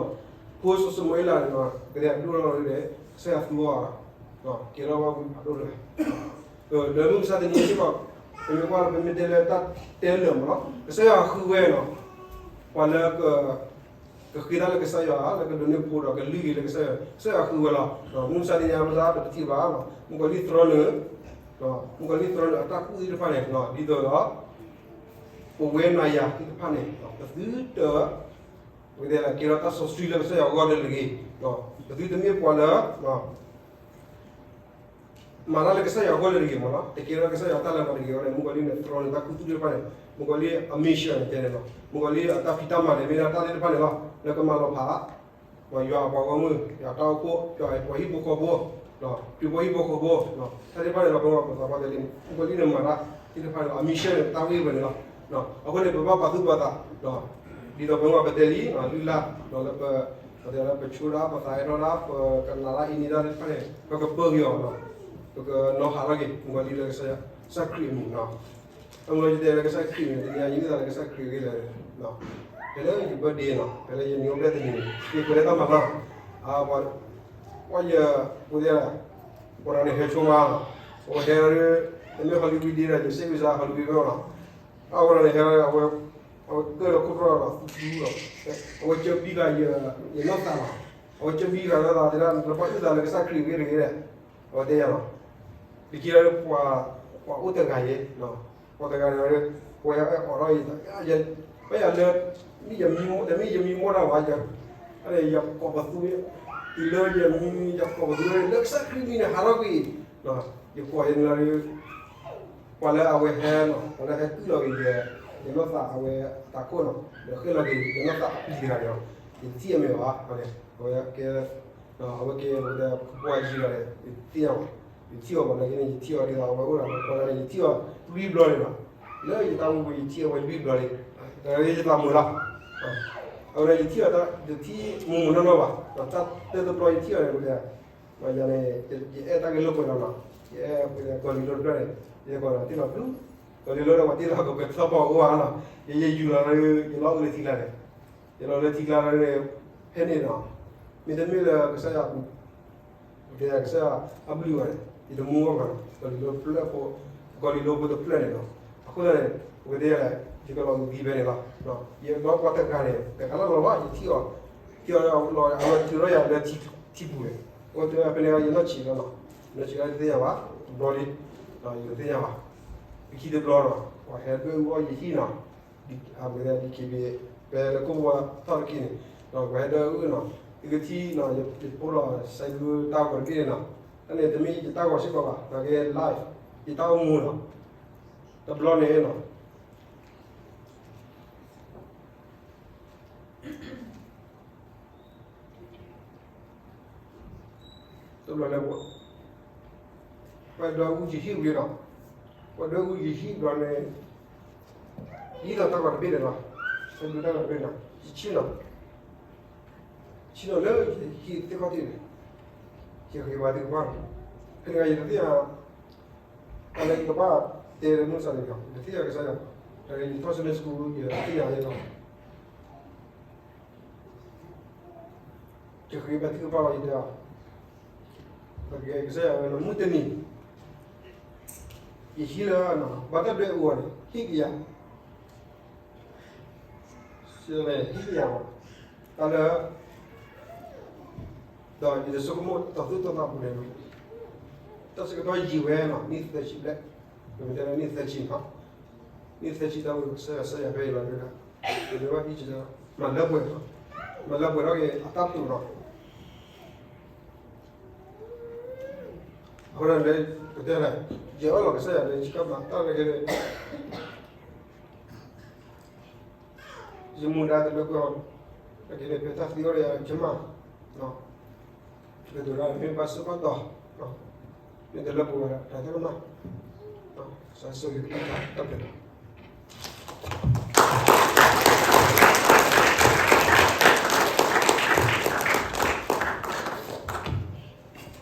ဖိစီၤၡမူၤအ့လးန့ၣ် ပကတဲဒိၣ်ထီၣ်လီၤဒီး ကစၢ်ယွၤသူအီၤ ကဲထီၣ်ဘၣ်ဝံၤဖးဒိၣ်လၢ လၢမုၢ်မဆါတနံၤစ့ၢ်ကီး ပမ့ၢ်ကွၢ်လၢပမ့ၢ်တဲလၢတၢ်တဲလၢာ်မးလီၤ ကစၢ်ယွၤဟးဃုဝဲလီၤ, ပှၤလၢ ကဃ့တၢ်လၢကစၢ်ယွၤ လၢကဒိးန့ၢ်ဖိဒီးကလုၢ်က့ၤလၢကစၢ်ယွၤ ကစၢ်ယွၤဟးဃုဝဲလီၤ, မုၢ်မဆါတနံၤညါပတထံၣ်ဘၣ်, မုၣ်ကီၤလံၢ်သရီန့ၣ်, မုၣ်ကီၤလံၢ်သရီန့ၣ် အတၢ်ကူၣ်သ့ၣ်တဖၣ်န့ၣ် ဒ်သိးဒီး ပဝဲနၤယၤသ့ၣ်တဖၣ်န့ၣ် ပသုတ ပကတဲလၢကဲထီၣ်တၢ်စီဆှံလၢကစၢ်ယွၤအဂီၢ်လၢတဂ့ၤ, ပသုတမ့ၢ်ပှၤလၢ မၤတၢ်လၢကစၢ်ယွၤအဂီၢ်လၢတဂ့ၤမးလီၤ, တကဲထီၣ်ကစၢ်ယွၤတၢ်လၢပှၤတဂ့ၤအဂီၢ်န့ၣ် မုၣ်ကီၤလံၢ်န့ၣ် သရီန့ၣ် တၢ်ကူၣ်သ့ၣ်တဖၣ်န့ၣ် မုၣ်ကီၤလံၢ်အ mission န့ၣ်တဲန့ၣ်လီၤ, မုၣ်ကီၤလံၢ်အတၢ်ဖံးတၢ်မၤန့ၣ် မ့ၢ်ဒၣ်တၢ်သ့ၣ်တဖၣ်န့ၣ်လီၤ, လၢကမၤလီၤဖး ယွၤအပှၤဂီၢ်မုၢ် ယွၤတၢ်အိၣ်ဖှိၣ် ယွၤပှၤဟံၣ်ဖိဃီဖိ, ပှၤဟံၣ်ဖိဃီဖိ, တၢ်သ့ၣ်တဖၣ်န့ၣ်လီၤ ပဝဲပသးပှၢ်တဲလံ မုၣ်ကီၤလံၢ်န့ၣ်မၤတၢ်သ့ၣ်တဖၣ်န့ၣ်လီၤ အ mission န့ၣ် တၢ်ဝ့ၢ်ဝဲန့ၣ်လီၤ, အဃိန့ၣ် ပဘၣ်ပာ်သူၣ်ပာ်သး ဒ်သိးပဝဲပတဲလံ လုၢ်လၢ် ဒီးလၢပ ပတဲလၢပဆိဒၣ် ပသးအဲၣ်ထီၣ်ဒၣ် ပကနၣ်ဒၣ်အံၤန့ၣ်တၢ်သ့ၣ်တဖၣ်န့ၣ် ပကပၢက့ၤအီၤလီၤ, ပကနီၤဟးထီၣ်က့ၤ မုၣ်ကီၤလံၢ်လၢကစၢ်ယွၤ ကစၢ်ခရံာ်အမံၤလီၤ, အမ့ၢ်ယတဲလၢကစၢ်ခရံာ်န့ၣ် တနံၤအံၤယမ့ၢ်သးလၢကစၢ်ခရံာ်ဂ့ၤလၢ ဖဲလၢယ birthday နီၤ ဖဲလၢယနံၣ်အိၣ်ဖျဲၣ်တနံၤန့ၣ် ယကွဲးလၢတၢ်မၤလီၤ, ပှၤယ ပှၤတဲ ပှၤတဂၤန့ၣ်ဟဲဆိမးလီၤ, အဝဲဟဲ တမ့ၢ် Hollywood ဒံးဒီး ယစ့ၢ်ကီး Hollywood ဘၣ်လီၤ, အဝဲန့ၣ်ဟဲ အဝဲ အဝဲကၢၢ်လီၤခိၣ်တီၢ်လီၤ သူသူလီၤ, အဝဲကၢဘံဃာ် ယနီၢ်သးလီၤ, အဝဲကၢဘံဃာ်လီၤသးတဲဒၣ် နဘၣ်အုၣ်သးလၢကစၢ်ခရံာ်ဂ့ၤတဂ့ၤ, အဝဲတဲယၤလီၤ, တက့ၢ်လၢပှၤ ပှၤအိၣ်တဂၤယဲ, ပှၤတဂၤန့ၣ် ပှၤအဲၣ်အီၤထီၣ်ယၤ, ပယၤလၢ မ့ၢ်ယမံမီၢ် တမ့ၢ်ယမံမီၢ်တၢ်ဘၣ်ယၤ, ယကိးပသူ တုၤလၢယမံ ယကိးပသူ လၢကစၢ်ခရံာ်မံၤန့ၣ် ဟးထီၣ်ကွံာ်, ယကိးယန့ၣ်လီၤ ပှၤလၢအဝဲဟဲလီၤ ပှၤလၢဟဲကုၢ်လီၤက့ၤယ ယနီၢ်သးအဝဲအတၢ်ခိၣ်လီၤ ဒီးဃ့ၢ်လီၤက့ၤ ယနီၢ်သးအပျံၤတဂၤန့ၣ်လီၤ, ယတထံၣ်အမဲာ်ဘၣ်, အဝဲကဲ အဝဲကဲ ပှၤယံၤလီၤန့ၣ် ယသ့ၣ်ညါဘၣ်, ယထံၣ်အီၤဘၣ်လၢကန့ၣ် ယထံၣ်အီၤဒ်သိးအဝဲအိၣ်ဒီးပှၤန့ၣ် ယထံၣ်အီၤလွံၢ်ဘျီန့ၣ်လီၤ, လၢယတၢ်အိၣ်မူပူၤ ယထံၣ်အီၤဝဲလွံၢ်ဘျီန့ၣ်, တဂၤယသးမုာ်လီၤ, အဝဲန့ၣ် ယထံၣ်အီၤ ယထံၣ်မုာ်မုာ်နီၢ်နီၢ်ဘၣ်, ဒီးတၢ်တၢၢ်တဘျီယထံၣ်အီၤန့ၣ် ပှၤယၤန့ၣ် ယအဲၣ်တၢ်ဂဲၤလိာ်ကွဲးလီၤနီၤ, ယအဲၣ်ပှၤကီၤလံၤလိတဖျၢၣ်န့ၣ် ယဲကီးဒီးတ့ၢ်လီၤဘျူး, ကီၤလံၤလိဒီးပှၤတ့ၢ်လီၤကပၢၤထီၣ်ပှၤအိၣ်ဧါနီၤ, ယယယူၤလီၤ ယလီၤအိၣ်လၢထံကျါန့ၣ်, ယလီၤလၢထံကျါန့ၣ် ဖဲန့ၣ်နီၤ, မ့တမ့ၢ်လၢကစၢ်ယွၤ ပကတဲကစၢ်ယွၤအဘျုးအဃိန့ၣ် ယတမူအီၤဘၣ်နီၤ, ကီၤလံၤလိတဖျၢၣ်ဖိ, ကီၤလံၤလိဖိတဖျၢၣ်န့ၣ်နီၤ, အဃိသတးန့ၣ် ပကတဲလဲၣ် ယကလီၤမုၢ်သံဖဲန့ၣ်လီၤ, ယဘၣ်ပှၤတဂၤန့ၣ် တဂၤလၢ်လီၤဘၣ် ယထံၣ်အီၤ, ထံၣ်အီၤလီၤ အဝဲထုးထီၣ်ယၤလၢထံပူၤန့ၣ်, အဝဲထုးဖဲန့ၣ် ယနီၢ်ဆံးလီၤနီၤ, ယနီၢ်ဆံးလီၤ ယတသ့ၣ်ညါဘၣ်, တဘျီလံ, ယတသ့ၣ်ညါဘၣ်, လၢခံတဘျီနီၤ ပှၤဟဲဒွဲၣ်အူအီၣ်ယဟံၣ်နီၤ အဝဲဒၣ် ဒီးခံဘ့ၣ် ဖဲလၢခိၣ်ဝါထီၣ်တက့ၢ်န့ၣ် ဒီးပှၤဟဲဒွဲၣ်အူအီၣ်နီၤ, ယကထံၣ်နီၤ ယဖိလီၤ စဲဒူတၢ်ဂီၤတဘ့ၣ်န့ၣ်နီၤ, တၢ်န့ၣ်တမ့ၢ်ယတၢ်ဂီၤစ့ၢ်ကီးဘၣ် ဒီးကဲ live ယတၢ်အိၣ်မူနီၤ, တဘျီန့ၣ်နီၤ တဘျီလၢ ပှၤဒွဲၣ်အူယဟံၣ်ဝံၤဒီး ပှၤဒွဲၣ်အူယဟံၣ်ဘျီန့ၣ် ယဟံၣ်လီၤတၢ်ဂီၤတဘ့ၣ်န့ၣ်လီၤ, ဟဲဒုးတၢ်ဂီၤတဘ့ၣ်န့ၣ် ယဆ့ၣ်နီၤ, ဆ့ ထံၣ်လီၤလၢဟံၣ်သ့ၣ်ခီၣ်ထံးန့ၣ်, ယဃ့ဘါထုကဖၣ်လီၤ. ဖဲန့ၣ်ယတသ့ၣ်ညါ, တၢ်လၢယကဘၣ်တဲလၢမုၢ်ဆါန့ၣ်လီၤ, ယတသ့ၣ်ညါကစၢ်ယွၤ, တၢ်လၢယထီၣ် Sunday school ယတသ့ၣ်ညါယဲလီၤ. ယဃ့ဘါထုကဖၣ်လီၤ ယတဲအီၤ, ကစၢ်ယွၤဝဲလၢမုၢ်တနံၤ ယဟံၣ်လၢ ဘၣ်တၢ်ဒွဲၣ်အူအီၤန့ၣ် ဟံၣ်ကယၤ, ဟံၣ်ကယၤ, တၢ်လၢ ဒီးယတဆိကမိၣ်တၢ်သူၣ်တၢ်သးပူၤန့ၣ်လီၤ. တၢ်ဆၢကတီၢ်ယံာ်ဝဲလီၤ, နံၣ်သၢဆံဘျဲၣ်, ပမ့ၢ်တဲလၢနံၣ်သၢဆံလီၤ, နံၣ်သၢဆံတၢ်အိၣ်ကစၢ်ယွၤ ကစၢ်ယွၤဖဲအံၤလီၤ, ဒီး ပမ့ၢ်ဘၣ်ဟံၣ်က့ၤ မၤလၢပှဲၤလီၤ, မၤလၢပှဲၤထီၣ်က့ၤအတၢ်တိာ်လီၤ. အဃိဒီးလၢ ပတဲလဲၣ်, ယအၢၣ်လီၤကစၢ်ယွၤလၢယကဘၣ်တၢ်လၢကဲန့ၣ်, ယမူဒါတလၢကွံာ်အီၤ, အကဲန့ၣ်ဖဲတၢ်သံအိၣ်ဒီးယၤကမၣ်, ပကတိၤတၢ်မ့ၢ်ဘၣ်စ့ၢ်ကီးဒီး, မ့ၢ်တလၢပှဲၤဝဲဒၣ်တၢ်ကမၣ်, ကစၢ်ဆိၣ်ဂ့ၤတၢ်တၢ်ပှဲၤလီၤ.